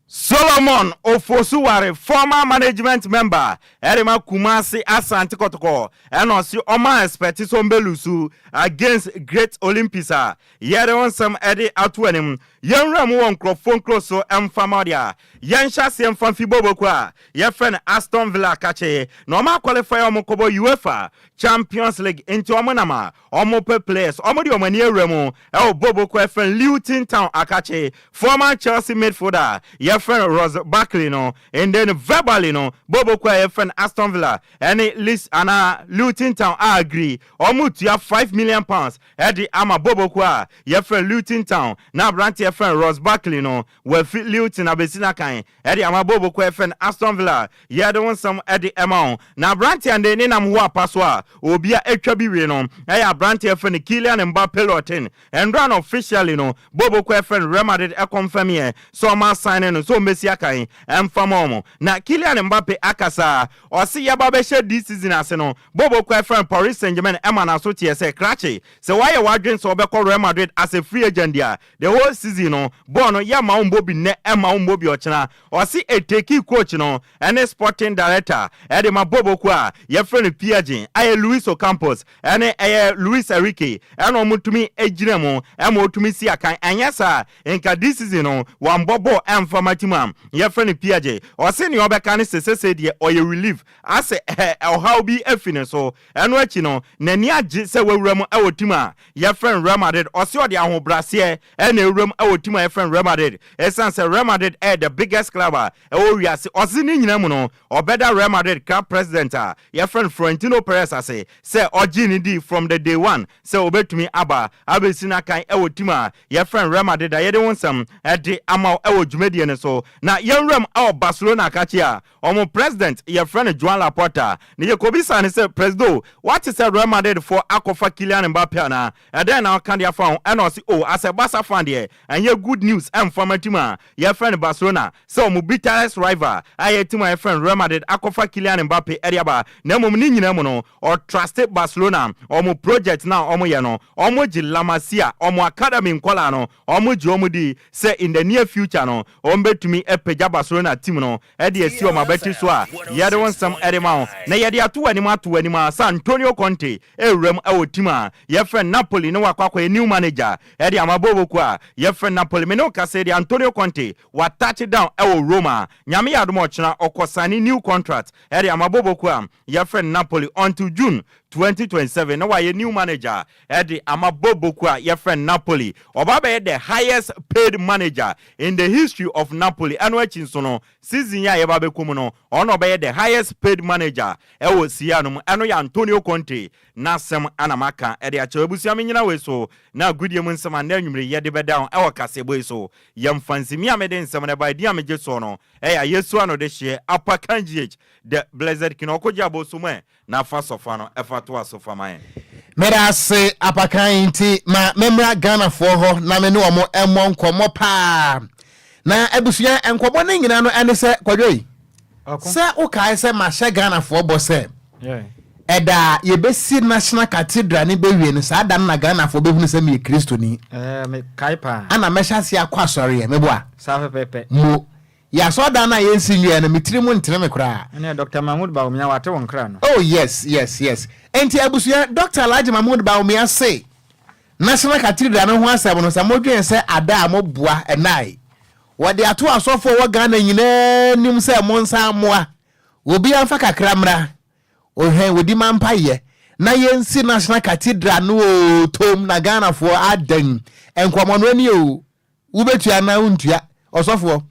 Solomon Ofosuware, former management member ɛde Kumasi Asante Kɔtɔkɔ, ɛna ɔsi ɔma expect sɛ ɔmbɛlose against Great Olympics a yɛde wɔn nsɛm ɛde ato anim. Yɛnwura mu wɔ nkurɔfoɔ nkuro so ɛmfama deɛ a yɛnhyɛ aseɛ mfa mfi boboko a yɛfrɛ no Aston Villa kakye na ɔma qualify ɔmo kɔbɔ UEFA Champions League, nti ɔmo nam a ɔmo pɛ players. Ɔmo de ɔmo ani awura mu ɛwɔ boboko ɛfrɛ no Luton Town akakye former Chelsea midfielder yɛfrɛ no Ross Barkley no. And then verbally no, boboko a yɛfrɛ no Aston Villa ɛne Leeds ana Luton Town a agree, ɔmo tua £5 million ɛde ama boboko a yɛfrɛ Luton Town na aberante yɛfrɛ no Ross Barkley no wafi Luton abɛsi n'akan ɛde ama boboko yɛfrɛ no Aston Villa. Yɛde wo nsɛm ɛde ɛma wo na aberante a ne nam ho apa so a obi a atwa bi wie no ɛyɛ aberante yɛfrɛ no Kylian Mbappe Lottin. Ɛndra no officially no, boboko yɛfrɛ no Real Madrid ɛconfirm yɛ sɛ ɔma sign no sɛ ɔmmɛsi akan ɛmfa ma ɔmo. Na Kylian Mbappe akasa, ɔse yɛba bɛhyɛ this season ase no, boboko yɛfrɛ no Paris Saint-Germain ɛma n'aso teɛ sɛ krakye sɛ wayɛ w'adwene sɛ ɔbɛkɔ Real Madrid as a free agent deɛ, the whole season no bɔɔl no yɛma wo mbɔ bi nnɛ, ɛma wo mbɔ bi ɔkyena. Ɔse ɛtake coach no ɛne sporting director ɛde ma boboko a yɛfrɛ no PSG ayɛ Luis Ocampos ɛne ɛyɛ Luis Enrique ɛna ɔmo tumi gyina mu ɛma ɔtumi si akan. Ɛnyɛ saa nka this season no wambɔ bɔɔl ɛmfa ma team a yɛfrɛ no PSG. Ɔse nea ɔbɛka ne sesese deɛ, ɔyɛ relief asɛ ɔhaw bi afi ne so. Ɛno akyi no, n'ani agye sɛ wawura mu ɛwɔ team a yɛfrɛ no Real Madrid. Ɔse ɔde ahobraseɛ ɛna ewura mu ɛwɔ wɔ team a yɛfrɛ no Real Madrid ɛsiane sɛ Real Madrid ɛyɛ the biggest club a ɛwɔ wiase. Ɔse ne nyinaa mu no ɔbɛda Real Madrid club president a yɛfrɛ no Florentino Perez ase sɛ ɔgyee no dii from the day one sɛ ɔbɛtumi aba abɛsi n'akan wɔ team a yɛfrɛ no Real Madrid a yɛde ho nsɛm de ama wo wɔ dwumadie no so. Na yɛnwuram wɔ Barcelona akakye a wɔn president yɛfrɛ no Joan Laporta na yɛkɔbisaa no sɛ Presido woate sɛ Real Madrid foɔ akɔfa Kylian Mbappe anaa? Ɛdɛn na woka de afa ho? Ɛna ɔse oh as a Barca fan deɛ ɛnyɛ good news ɛmfa ma team a yɛfrɛ no Barcelona sɛ wɔn bitterest rival a ɛyɛ team a yɛfrɛ no Real Madrid akɔfa Kylian Mbappe de aba na mmom ne nyinaa mu no ɔtruste Barcelona wɔn project no a wɔyɛ no wɔgye La Masia wɔn academy nkwadaa no wɔgye wɔn di sɛ in the near future no wɔbɛtumi apagya Barcelona team no de asi wɔn abati so a yɛde wo nsɛm de ma wo na yɛde ato w'anim ato w'anim ara sɛ Antonio Conte rewuram wɔ team a yɛfrɛ no Napoli na wakɔ akɔyɛ new manager de ama bɔɔlbɔ kuo a yɛfrɛ no Napoli. Me ne wo kasa yi deɛ Antonio Conte wa touch down wɔ Roma. Nyame yɛ adom a ɔkyena ɔkɔ sign new contract de ama bɔɔlbɔ kuo a yɛfrɛ no Napoli until June 2027 na wayɛ new manager de ama bɔɔlbɔ kuo a yɛfrɛ no Napoli. Ɔba abɛyɛ the highest paid manager in the history of Napoli. Ɛno akyi nso no, season yi a yɛba abɛkɔ mu no, ɔno na ɔbɛyɛ the highest paid manager wɔ Serie A no mu. Ɛno yɛ Antonio Conte n'asɛm na maka de akyerɛ wo. Abusua mennyina wei so na agodie mu nsɛm a nnɛ anwummere yi yɛde bɛda ho wɔ kaseɛbɔ yi so. Yɛmfa nsi. Me a mede nsɛm no baeɛ, din a megye soɔ no yɛ Ayesu Anodehyeɛ Apakan GH, the Blessed King. Ɔkɔgye abɔso mu ɛ, Na fa sɔfa no fa toa so fa ma yɛn. Meda ase apakan nti ma memmra Ghanafoɔ hɔ na me ne wɔn mmɔ nkɔmmɔ paa. Na abusua nkɔmmɔ no nyinaa no ɛne sɛ Kwadwo yi, sɛ wokae sɛ mahyɛ Ghanafoɔ bɔ sɛ ɛda a yɛbɛsi National Cathedral no bɛwie no saa da no na Ghanafoɔ bɛhunu sɛ meyɛ Kristoni. Mekae paa. Ana mɛhyɛ aseɛ akɔ asɔreɛ, meboa? Saa pɛpɛɛpɛ. Mo. Yɛ asɔrdan no a yɛnsi nwiaɛ no, me tiri mu ntene me koraa. Ɛneɛ Doctor Mahmood Bawumia wate wo nkra no. Oh yes yes yes Enti abusua, Doctor Alhaji Mahmood Bawumia se National Cathedral no ho asɛm no sɛ modwen sɛ ada a moboa ɛnae. Wɔde ato asɔfoɔ wɔ Ghana nyinaa anim sɛ monsan mmoa. Obiara mfa kakra mmra. Ohwɛn wɔdi ma mpaeɛ na yɛnsi National Cathedral no oo toom na Ghanafoɔ adɛn nkɔmmɔ no ani oo. Wobɛtua anaa wontua? Ɔsɔfoɔ,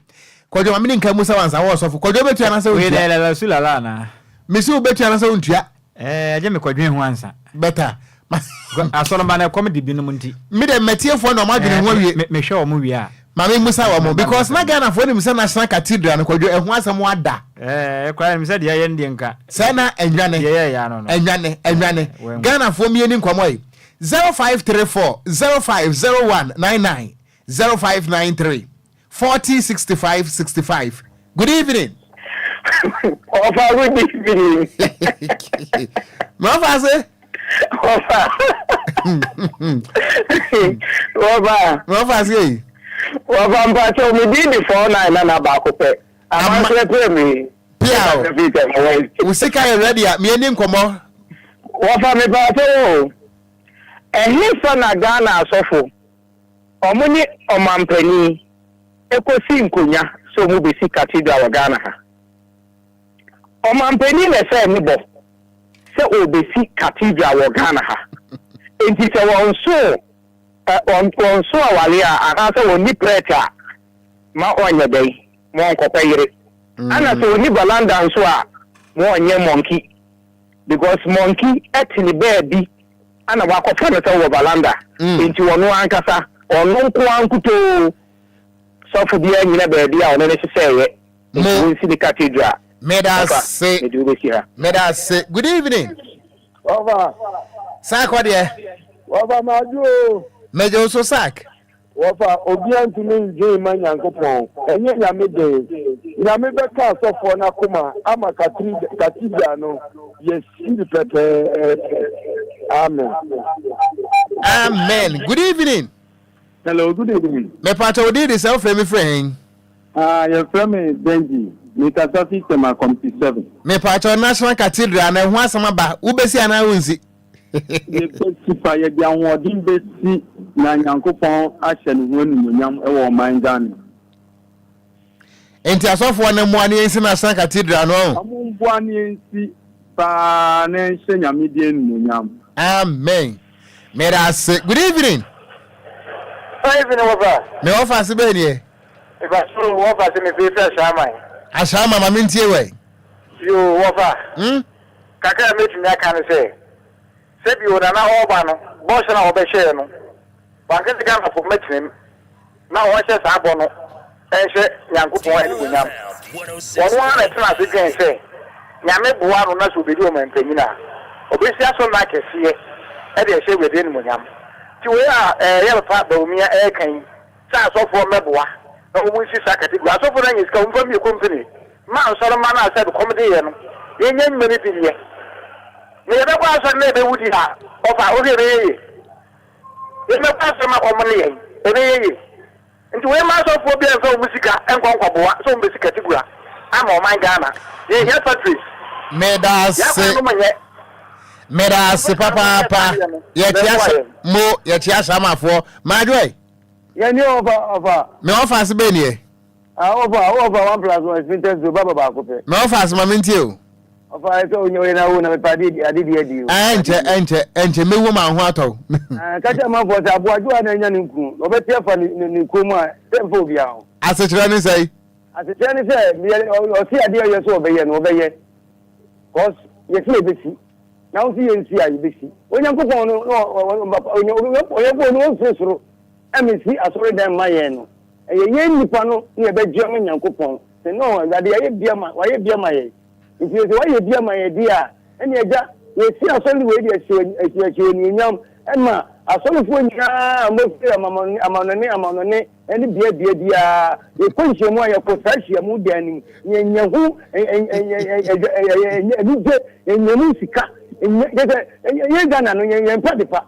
Kwadwo ma mene nka mu sɛ wansa wɔ ɔsɔfo. Kwadwo wobɛtua anaasɛ Wei wontua? dɛ lala su lala anaa? Mese wobɛtua anaasɛ wontua? Ɛɛ ɛgye me kɔdwen ho ansa. Better. Asɔremma no ɛkɔm de binom nti. Me dɛ matiefoɔ na wɔn adwene ho awie. Me mehwɛ wɔn wie a. Ma me mmusa wɔn because na Ghanafoɔ nim sɛ National Cathedral no Kwadwo ɛho asɛm ada. Ɛɛ koraa nim sɛ deɛ ɛyɛ no deɛ nka. Sɛ na ɛnwane. Deɛ ɛyɛ ano no. Ɛnwane ɛnwane. Ghanafoɔ mmieni nkɔmɔ yi. 0534 050199 0593 40 65 65 Good evening. Ọfa good evening. Mọfa ase. Ọfa. Ọfa. Mọfa ase yi. Ọfa mpatsọ mi din di 49 nana baako pɛ. Amanserɛ pɛ mi. Pia o. Wo sika yɛ ready a, mi ani nkɔmɔ. Wɔfa mepakyɛw o, ɛhefa na Ghana asɔfo ɔmo ne ɔmanpanin ɛkɔsi nkonya sɛ ɔmo bɛsi cathedral wɔ Ghana ha? Ɔmanpanin na ɛsɛɛ ne bɔ sɛ ɔɔbɛsi cathedral wɔ Ghana ha. Enti sɛ wɔnso ɛ wɔnso aware a anaasɛ wɔnni prɛt a ma ɔnyɛ dɛn? Ma ɔnkɔpɛ yere. Ɛna sɛ ɔnni valanda nso a ma ɔnyɛ monkey. Because monkey te ne baabi ana wakɔfa no sɛ wɔ valanda nti ɔno ankasa ɔno nkoa nkutoo sɔfo biara nyina baabi a ɔno ne hyehyɛeɛ nti wonsi ne cathedral. Meda ase. Mede wobɛsi ha. Meda ase. Good evening. Wɔfa. Sack ɔdeɛ. Wɔfa madwo o. Mɛgye wo so sack. Wɔfa, obia ntumi ndwen mma Nyankopɔn, ɛnyɛ Nyame den. Nyame bɛka asɔfoɔ no akoma ama cathedral no yɛasi no pɛpɛɛpɛ. Amen. Amen. Good evening. Hello, good evening. Mepatwa wo din de sɛ wofrɛ me frɛ hen? Ah, yɛfrɛ me Benji. Mekasa fi Tema Committee 7. Mepatwa National Cathedral na ɛho asɛm aba. Wobɛsi anaa wonsi? Yɛbɛsi pa, yɛde ahoɔden bɛsi na Nyankopɔn ahyɛ ne ho animuonyam wɔ ɔman Ghana mu. Nti asɔfoɔ no mmoa ne yɛnsi National Cathedral no ɔho? Ɔmo mboa ne yɛnsi paa na ɛnhyɛ Nyame din animuonyam. Amen. Meda ase. Good evening. Asɔre fi ne wɔfa. Me wɔfa ase bɛɛ neɛ. Mepa so wɔfa se me fie firi Ashaiman. Ashaiman ma mentie wɛ. Yoo wɔfa. Hmm? Kakra a mɛtumi aka ne sɛ, sɛbi o Nana ɔɔba no, bɔhyɛ no a ɔbɛhyɛɛ no, wanka sɛ Ghanafoɔ mɛtena mu na ɔnhyɛ saa bɔ no nhyɛ Nyankopɔn animuonyam. Ɔno ara na ɛtena ase dwen sɛ Nyame boa no na sɛ ɔbɛdi ɔmanpanyin a, ɔbɛsi asɔrdan akɛseɛ de ahyɛ Awurade animuonyam. Nti wei a yɛ papa Bawumia ɛreka yi sɛ asɔfoɔ mmɛboa na wɔn nsi saa cathedral. Asɔfoɔ no anya sika wɔmfa mmie company mma nsɔremma no a sɛ kɔm de yɛ no yɛnya nnwuma no bi nyɛ. Na yɛbɛkɔ asɔre na yɛbɛwu deɛ a, ɔfa wohwɛ ɛbɛyɛ yie. Yɛbɛkɔ asɔre ma kɔm ne yɛn, ɛbɛyɛ yie. Nti wei mma asɔfoɔ biara mfa wɔn sika nkɔ nkɔboa sɛ wɔn bɛsi cathedral ama ɔman Ghana. Yɛhia factories. Meda Yɛn ase. akwan no mo nyɛ. Meda ase papaapa. Yɛkyea sa mo yɛkyea Samafoɔ. Madwoe. Yɛn ni ɔfa ɔfa. Me ɔfa ase bɛn nie. Ah ɔfa ɔfa one plus one spinters do baba baako pɛ. Me ɔfa ase ma me ntie o. Ɔfa ayɛ sɛ onya oyɛ na wo na mepa ade ade di adi o. Ɛnkyɛ ɛnkyɛ ɛnkyɛ mewu ma ho atɔ wo. Ah ka kyerɛ amanfoɔ sɛ aboa adwoa na anya ne nkunu na ɔbɛte afa ne ne ne kɔn mu a sɛ mfa obiara ho. Asekyerɛ ne sɛn? Asekyerɛ ne sɛ ɔse adeɛ ɔyɛ sɛ ɔbɛyɛ no ɔbɛyɛ cause yɛse yɛbɛsi na wo nso yɛnsi a yɛbɛsi. Onyankopɔn no na Onyankopɔn no ɔmfiri soro mmɛsi asɔredan mma yɛn no ɛyɛ yɛn nnipa no na yɛbɛgye ama Nyankopɔn sɛ no Awurade yɛayɛ bi ama wayɛ bi ama yɛn. Nti sɛ woayɛ bi ama yɛn deɛ a, ɛnneɛ Agya, yɛsi asɔre wei de ahyɛ wo anuonyam ma asɔrefoɔ nyinaa a wɔfiri amanɔne amanɔne ne bea bea biara. Yɛkɔ nhyiamu a, yɛkɔ saa nhyiamu dan no mu, na yɛnya ho anigye, yɛnya mu sika. Kyerɛ sɛ, yɛn Ghana no, yɛmpɛ adepa.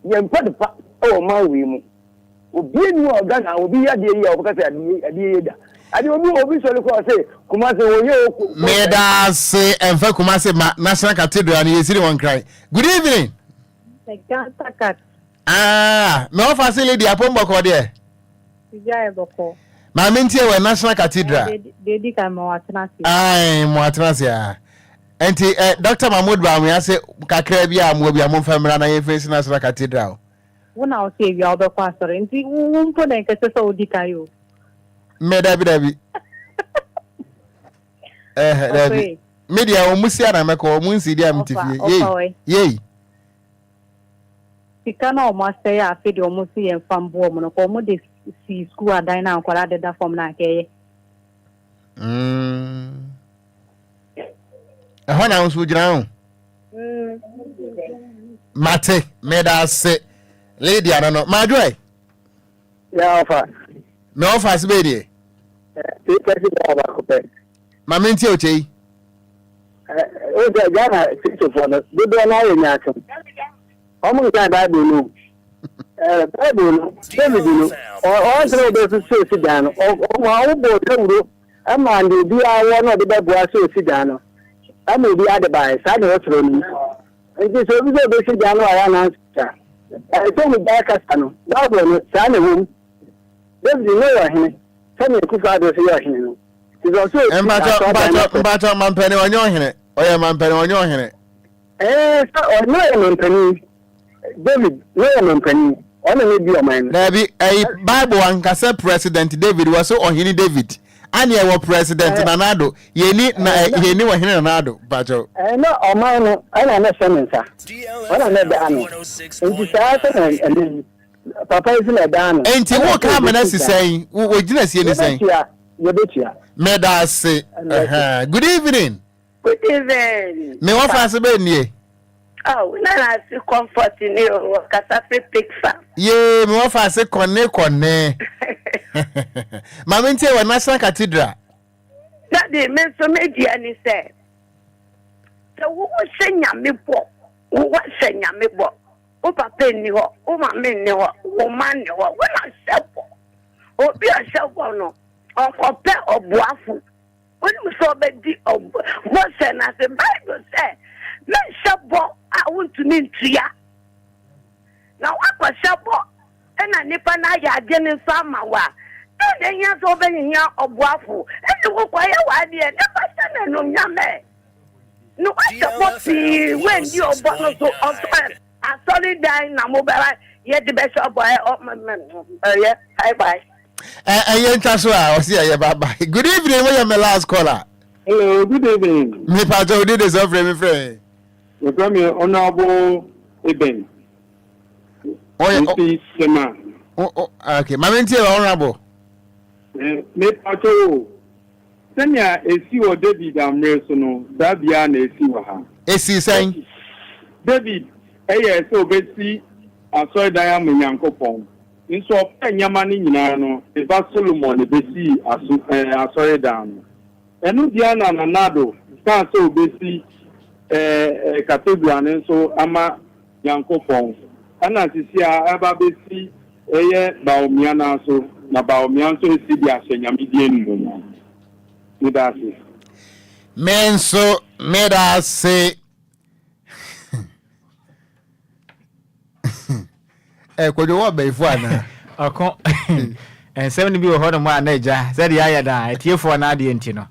Yɛmpɛ adepa wɔ ɔman wei mu. Obia nni hɔ Ghana a obi yɛ adeɛ yie a wɔbɛka sɛ adeɛ adeɛ yie da. Adeɛ obi obi sɔre koraa ɔse Kumasi wɔyɛ o ko. Meda ase ɛmfa Kumasi ma National Cathedral no yɛsi ne wɔ Nkran. Good evening. Meganta cat. Ah, me ɔfa se lady apom bɔkɔ deɛ. Biribiara yɛ bɔkɔ. Maame ntie wɔ National Cathedral. Deɛ di kan ma watena ase. Ae, mo atena ase a. Nti eh, Dr. Mahmoud Bawumia se kakra bi a mo bi a momfa mmra na yɛmfa nsi National Cathedral. Wo na wo se awia wobɛkɔ asɔre nti wo mpo na ɛnkɛsɛ sɛ wodi kan o. Me dabi dabi. Eh dabi. Me deɛ wɔn si ana mɛkɔ wɔn nsi deɛ mete fie. Yei yei. Sika na wɔn asɛe a afei deɛ wɔn si yɛn fa mboɔ wɔn no kɔ wɔn de si sukuu adan na nkwadaa deda fam na akɛyɛ. Mm. Ɛhɔ na nso gyina ho. Mate, meda ase. Lady ano no, madwoe. Ya ɔfa. Me ɔfa ase bɛyɛ deɛ. Pɛsi bɛyɛ baako pɛ. Ma me ntie okyɛ yi. O sɛ Ghana Kristofoɔ no dodoɔ no ayɛ nyaatwom. Wɔn nkan Bible no. Bible no, David no, ɔnsɛ ɔbɛsusu osi dan no. Ɔma ɔbɔ dawuro Ɛmaa deɛ obiara wɔ na ɔde bɛboa sɛ ɔsi dan no, ɛma obiara de baeɛ. Saa na ɛwɔ twerɛ no mu. Enti sɛ obi sɛ ɔbɛsi dan no a, ɛyɛ anansa. Ɛsɛ sɛ wɔgyae kasa no. Bible no, saa na ɛwɔ mu. David na ɔyɛ ɔhene, sɛdeɛ Akufo-Addo nso yɛ ɔhene no. Nti sɛ ɔsɛ ɔsi Mpakyɛ, asɔredan mpakyɛ, no sɛ. mpakyɛ, mampanin ɔnyɛ ɔhene. Ɔyɛ mampanin, ɔnyɛ ɔhene. Ɛɛ, sɛ ɔno yɛ mampanin. David no yɛ mampanin, ɔno na edi ɔman no. Daabi, ɛyi Bible ankasa President David wɔ so ɔhene David. Ane ɛwɔ President Nana Addo. Yɛni na yɛni ɔhene Nana Addo. Mpakyɛw. Ɛɛ na ɔman no ɛna na ɛhyɛ ne nsa. Ɔna na ɛda ano. Nti saa sɛ na ɛnɛ yi papa yi si na ɛda ano. Nti wo ka amena si sɛn? Wo gyina sie ne sɛn? Yɛbɛtua, yɛbɛtua. Meda ase. Good evening. Good evening. Me wɔfa ase bɛn nie? Oh, na na ase comfort ni o, wɔkasa firi pig farm. Yee, me wɔfa ase kɔne kɔne. Maame ntie wɔ National Cathedral. Daddy, me nso me deɛ ni sɛ, sɛ wohyɛ nyame bɔ, wohyɛ nyame bɔ, wo papa nni hɔ, wo maame nni hɔ, wo mma nni hɔ, wo na hyɛ bɔ. Obi a ɔhyɛ bɔ no, ɔnkɔpɛ ɔboafo. Wonim sɛ ɔbɛdi bɔhyɛ no ase. Bible sɛ, Menhyɛ bɔ a wontumi ntua. Na woakɔhyɛ bɔ na nnipa no ayɛ adeɛ no nso ama wo a, dɛn na ehia sɛ wobɛhia ɔboafo? Ɛnde wokɔyɛ w'adeɛ na fa hyɛ no anuonyam ɛ. Na woahyɛ bɔ pii, woanni ɔbɔ no so. Ɔsɔ asɔredan na mobɛba. Yɛde bɛhyɛ ɔbɔ ɛ ɔ ɛyɛ bye bye. Ɛyɛ ntwa so a ɔsi ɛyɛ bye bye. Good evening, woyɛ me last caller. Hello, good evening. Me pa kyɛ odi de sɛ ɔfrɛ mi frɛ. Yɛfrɛ me Honourable Eben. Ɔyɛ Nti Sema. Okay, maame ntie Honourable. Me pa kyɛ o. Sɛnea esii wɔ David mmere so no, saa bi ara na esi wɔ ha. Esii sɛn? David yɛe sɛ obesi asɔredan ama Onyankopɔn. Nso ɔpɛɛ nneɛma no nyinaa no, ne ba Solomon na ebesii aso ɛɛ asɔredan no. Ɛno bi ara na Nana Addo kaa sɛ obesi ɛɛ ɛɛ cathedral no nso ama Nyankopɔn. Ɛna sisi a ɛreba abesi ɛyɛ Bawumia no ara so, na Bawumia nso resi de ahyɛ Nyame din animuonyam. Meda ase. Me nso meda ase. Ɛ Kwadwo wɔ ɔbɛyifo anaa? Ɔko nsɛm no bi wɔ hɔnom a na agya sɛdeɛ ayɛ no a atiefoɔ no adeɛ nti no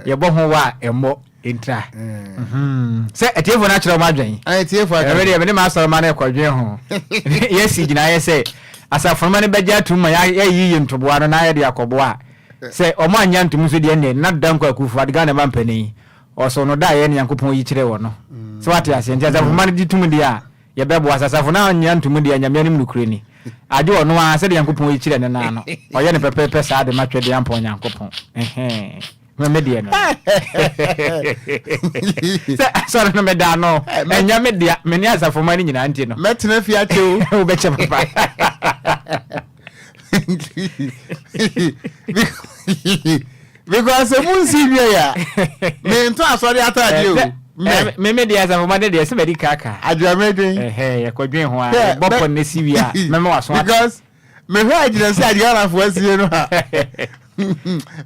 yɛbɔ ho wa a ɛmmɔ ntra mhm. sɛ atiefoɔ no akyerɛ wɔn adwen ɛmɛ deɛ mene m'asɔrema no ɛkɔdwen ho yɛsi gyinaeɛ sɛ asafonoma no bɛgye atom ma yɛayiyi ntoboa no na yɛde akɔboa a sɛ ɔmo anya ntom nso deɛ ɛnneɛ na Dankwa Akufo Addo Ghana ma mpanin ɔsɔ no da a yɛ ne Nyankopɔn yi kyerɛ wɔ no sɛ wate aseɛ nti asafoma no gye tom deɛ a Yɛbɛboa sɛ asafo no annye anto mu deɛ, Nyame anim nokorɛ ni. Agye ɔno ara, sɛdeɛ Nyankopɔn yi kyerɛ no no ara no, ɔyɛ no pɛpɛɛpɛ saa de ma Twedeampɔn Nyankopɔn. Ɛhɛɛ. Me me deɛ no. Sɛ asɔre no meda ano, ɛnyɛ me dea, me ne asafomma no nyinaa nti no. Mɛtena fie akyɛ o. Wobɛkyɛ papa. Because sɛ mu nsi wie a, mentɔ asɔre ataadeɛ o. Mɛ. Me me deɛ asafo ma de deɛ sɛ mɛdi kaka. Adwamedwen. Ɛhɛ yɛkɔdwen ho a yɛbɔ pɔ ne si wie a mɛma waso ate. Because mehwɛ agyina sɛ agyanafoɔ asie no a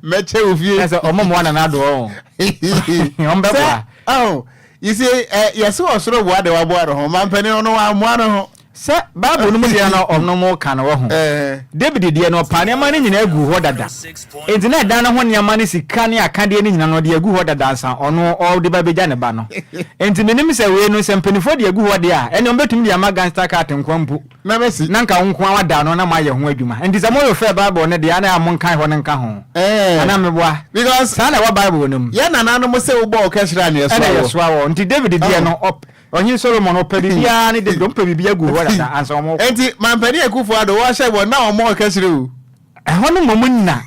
mɛkyɛ wo fie. Ɛsɛ ɔmo mmoa nana adoɔ o. Ɔmo bɛboa. Oh, you see, eh, yɛsɛ ɔsoro boa de waboa ne ho mampanin ɔno wammoa ne ho. Sɛ Bible no mu deɛ na ɔnom ka no wɔ ho. David deɛ no ɔpaa nneɛma no nyinaa guu hɔ dada. Enti na ɛdan no ho nneɛma ne sika ne akadeɛ no nyinaa no ɔde agu hɔ dada ansa ɔno ɔde ba bɛgya ne ba no. Enti menim sɛ wei no sɛ mpanimfoɔ de agu hɔ deɛ a ɛnneɛ wɔbɛtumi de ama gangster cart nkoa mpo. Na nka wo nkoa wada ano na moayɛ ho adwuma. Enti sɛ mo refer Bible no deɛ a na monkan hɔ no nka ho. Anaa meboa? Because saa na ɛwɔ Bible no mu. Yɛn nananom sɛ wobɔ wo kɛhyerɛ a na yɛsoa wɔ. Ɛna yɛsoa wɔ. Nti David deɛ no Ɔhene Solomon ɔpɛ biribiara ne David ɔmpɛ biribi agu hɔ dada ansa wɔn kɔ. Enti mampanin Akufo Addo wɔhyɛ bɔ na wɔn ɔkɛsere o. Ɛhɔ no mmom nna.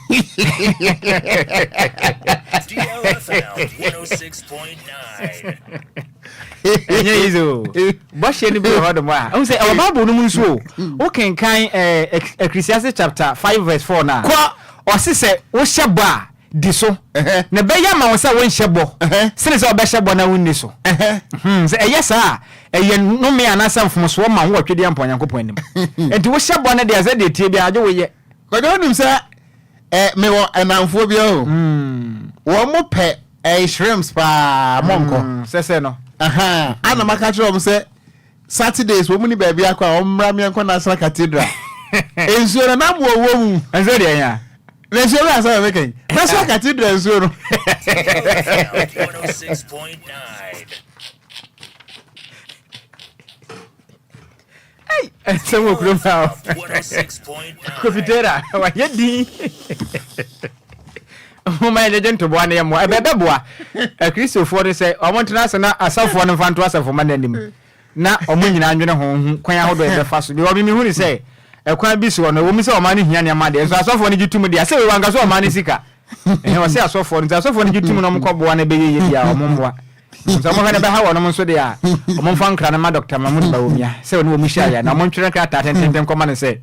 Ɛnyɛ easy o. Bɔhyɛ no bi wɔ hɔ nom a. Ɛhu sɛ ɛwɔ Bible no mu nso o. Wokenkan Ecclesiastes chapter 5 verse 4 no a. Kɔ. Ɔse sɛ wohyɛ bɔ a di so, na ɛbɛyɛ ama wo sɛ wonhyɛ bɔ sene sɛ wobɛhyɛ bɔ na wonni so. Hmm, sɛ ɛyɛ saa a, ɛyɛ nnome anaasɛ mfomsoɔ ma wo wɔ twedeɛ mpa Onyankopɔn anim. Enti wohyɛ bɔ no deɛ, sɛ deɛ tie biara, agye woyɛ. Kwadwo wonim sɛ eh, mewɔ ɛnamfoɔ bi o. Wɔn mo pɛ eh, shrimps paa, mɔnkɔ. Sɛsɛ no. Aha, ana maka kyerɛ wɔn sɛ Saturdays wɔn ni baabi akɔ a wɔn mmra meɛnkɔ National Cathedral. Nsuo no na mmoa wɔ mu. Nsuo deɛ nya. Na nsuo bɛ asɛm a meka yi. National Cathedral nsuo no. Nsɛm wɔ kurom ha o. Kofi Tera wayɛ din. Momma yɛngyegye ntoboa na yɛmmoa. Ɛbɛboa Akristofoɔ no sɛ wɔntena ase na asɔfoɔ no mfa nto asafomma no anim na wɔn nyinaa ndwene ho nhu kwan ahodoɔ a yɛbɛfa so. Because me mehu no sɛ ɛkwan bi soɔ no, ɛwɔ mu sɛ ɔman no hia nneɛma deɛ, nso asɔfoɔ no gye tom deɛ, sɛ wei wanka sɛ ɔman no sika. Ɛhɛn, ɔse asɔfoɔ no, nti asɔfoɔ no gye tom na wɔkɔboa no ɛbɛyɛ yie deɛ a, wɔn mmoa. Sɛ wɔhwɛ no bɛha wɔnom nso deɛ a, wɔmfa nkra no ma Dɔkta Mahmood Bawumia sɛ ɔne wɔn hyiaeɛ na wɔntwerɛ nkrataa tententen nkɔma no sɛ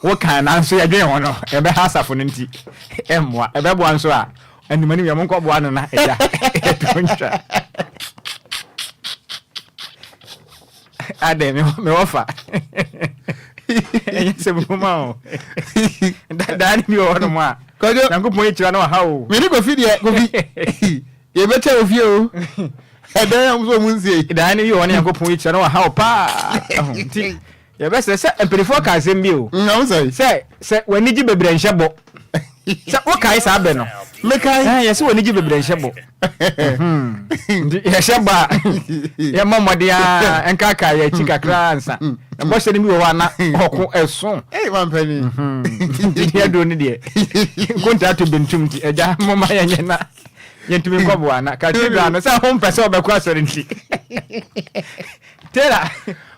wokae nanso yɛdwen ho no, ɛbɛha asafo no nti ɛmmoa. Ɛbɛboa nso a, animanim yɛ monkɔboa no na agya ɛto ntwa. Adɛn, me wɔfa ɛnyɛ sɛ muma o daa ne bi wɔ hɔnom a Nyankopɔn akyira na ɔha o. Mene Kofi deɛ Kofi Yɛbɛkyɛ wo fie o. Ɛdɛn a wɔn nsie. Daa ne yi wɔ ne Nyankopɔn yi kyerɛ no ɔhaw paa. Nti yɛbɛsrɛ sɛ mpanimfoɔ ka asɛm bi o. Sɛ sɛ w'ani gye bebree nhyɛ bɔ. Sɛ wokae saa bɛ no. Mekae. Ɛɛ yɛsɛ wɔ nigye bebree nhyɛ bɔ. Nti yɛhyɛ bɔ a yɛmmɔ mmɔden a nkaakaa yɛ akyi kakra ansa. Na bɔhyɛ no bi wɔ hɔ a na ɔko ɛso. Ee mampanin. Nti deɛ aduro no deɛ nkontaa to bentum nti agya momma yɛnyɛ na yɛntumi nkɔboa na cathedral no sɛ ho mpɛ sɛ ɔbɛkɔ asɔre nti. Taylor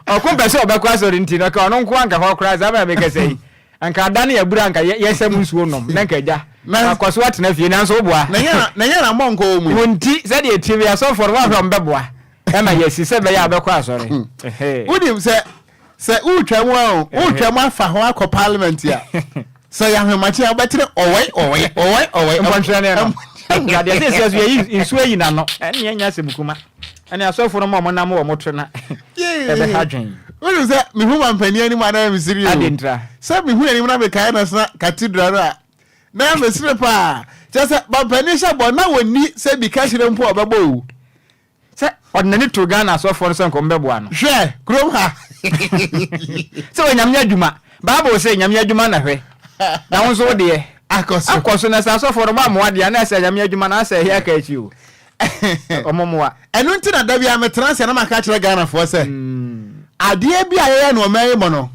ɔko mpɛ sɛ ɔbɛkɔ asɔre nti no ɔka ɔno nko anka hɔ koraa saa bɛn a mekasa yi. Anka ada ne abura anka yɛsa mu nsuo nom na anka agya wakɔ so atena fie nanso woboa. Na nyɛ na mmɔ nkɔ wɔ mu. Wo nti sɛdeɛ ɛtie bi asɔfoɔ no woahwɛ wɔn bɛboa ɛma yɛasi sɛ ɛbɛyɛ a wobɛkɔ asɔre. Wonim sɛ sɛ wotwa mu a wotwa mu afa hɔ akɔ parliament a sɛ yɛ ahomakye a wobɛtere ɔwɛi ɔwɛi ɔwɛi ɔwɛi. Mpɔnkyerɛ no. Adeɛ sɛ ɛsɛ so yɛyi nsuo ayi n'ano ɛne ɛnyɛ asɛm kuma. Ɛne asɔfo no ma ɔmo nam wɔ to na ɛbɛha dwen. Wonim sɛ mehu mampanin anim a na mesere o. Ade ntra. Sɛ mehu anim na mekae na sena cathedral no a na mesere paa. Kyerɛ sɛ mampanin hyɛ bɔ na wɔnni sɛ bi ka kyerɛ mpo a ɔbɛbɔ o. Sɛ ɔde n'ani to Ghana asɔfoɔ no sɛ nka ɔmo bɛboa no. Hwɛ kurom ha. Sɛ wɔ Nyame adwuma. Bible se Nyame adwuma na hwɛ. Na wo nso wo deɛ. Akɔ so. Akɔ so na sɛ asɔfoɔ no wɔammoa deɛ a na ɛsɛ Nyame adwuma no asɛ ɛyɛ aka akyi o. Ɔmo mmoa. Ɛno nti na da biara metena ase na maka akyerɛ Ghanafoɔ sɛ adeɛ bi a yɛyɛ no ɔman yi mu no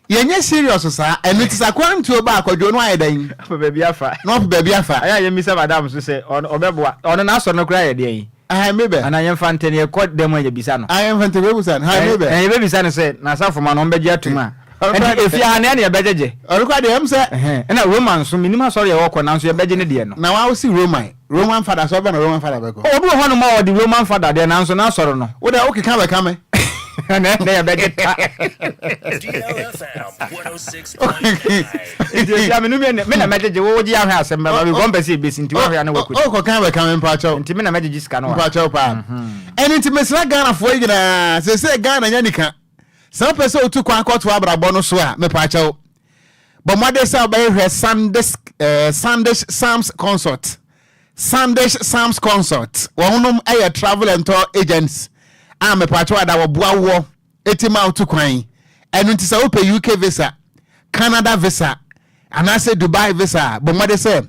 yɛnyɛ serious saa. Ɛno nti sɛ akwantuo ba a Kwadwo no ayɛ dɛn? Ɔpɛ baabi afa. Na ɔpɛ baabi afa. Ɛyɛ a yɛmmisa madam nso sɛ ɔbɛboa. Ɔno n'asɔre no koraa yɛ deɛn? Ahan mebɛ. Anaa yɛmfa ntɛ no yɛkɔ dan mu a yɛbisa no. Ahan yɛmfa ntɛ yɛbɛbisa no. Ahan mebɛ. Ɛn yɛbɛbisa no sɛ n'asafo ma no ɔmbɛgye atum a. Ɛnti efie ha no ɛne yɛbɛgyegye. Ɔno koraa deɛ ɛm sɛ. Ɛna Roman nso menim asɔre a ɔkɔ nanso yɛbɛgye ne deɛ no. Na wa wosi Roman. Roman fada sɛ ɔbɛ na Roman fada bɛkɔ. Obi wɔ hɔnom a ɔde Roman fada deɛ nanso n'asɔre no. Wo deɛ wokeka bɛka me. Na ɛnɛ yɛbɛgye ta. Nti efia me no me na mɛgyegye wo wogye ahwɛ asɛm bɛba because mpɛ sɛ ebesi nti woahwɛ a na wakɔdi. Wokɔka bɛka me mpakyɛw. Nti me na mɛgyegye sika no wa. Mpakyɛw paa. Ɛno nti mesrɛ Ghanafoɔ yi nyinaa seesei Ghana nya nika. Sɛ wopɛ sɛ wotu kwan kɔto abrabɔ no so a mepakyɛw Bɔ mmɔden sɛ wobɛhwehwɛ Sandisk, eh, Sandish Psalms Consort. Sandish Psalms Consort. Wɔnom yɛ travel and tour agents a mepatwo ada wɔboa woɔ eti ma wotu kwan. Ɛno nti sɛ wopɛ UK visa, Canada visa, anaasɛ Dubai visa a, bɔ mmɔden sɛ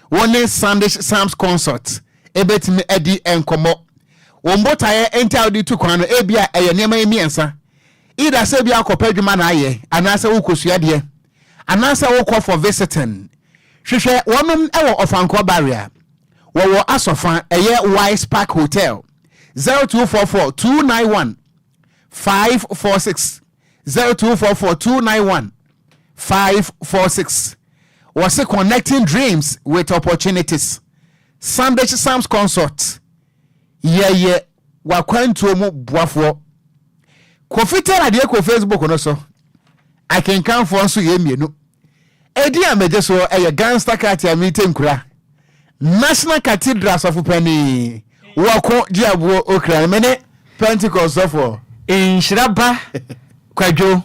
wo ne Sandish Psalms Consort ebetumi adi nkɔmmɔ. Wɔn botaeɛ nti a wode tu kwan no, ebia ɛyɛ nneɛma yi mmiɛnsa. Either sɛ ebia wokɔpɛ adwuma na ayɛ anaasɛ wokɔsua deɛ anaasɛ wokɔ for visiting. Hwehwɛ wɔnom wɔ Ɔfankɔ Barrier. Wɔwɔ Asɔfa, ɛyɛ Wise Park Hotel. 0244 291 546 0244 291 546 Wɔse connecting dreams with opportunities. Sandwich Sam's Consort yɛyɛ w'akwantuo mu boafoɔ. Kofi Taylor deɛ kɔ Facebook no so. Akenkanfoɔ nso yɛ mmienu. Edin a megye soɔ yɛ Gangster Cat a mete nkura. National Cathedral sɔfo panin wɔko gye aboɔ okra me ne Pentecost sɔfoɔ. Nhyira ba Kwadwo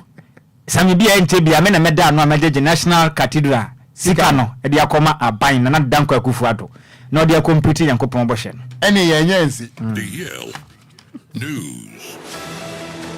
Sammy bi a ɛnkyɛ biara me na mɛda ano a mɛgyegye National Cathedral sika no de akɔma aban Nana Dankwa Akufo Addo na ɔde akɔmplete Nyankopɔn bɔhyɛ no. Ɛne yɛn nyɛ nsi. The Yale News.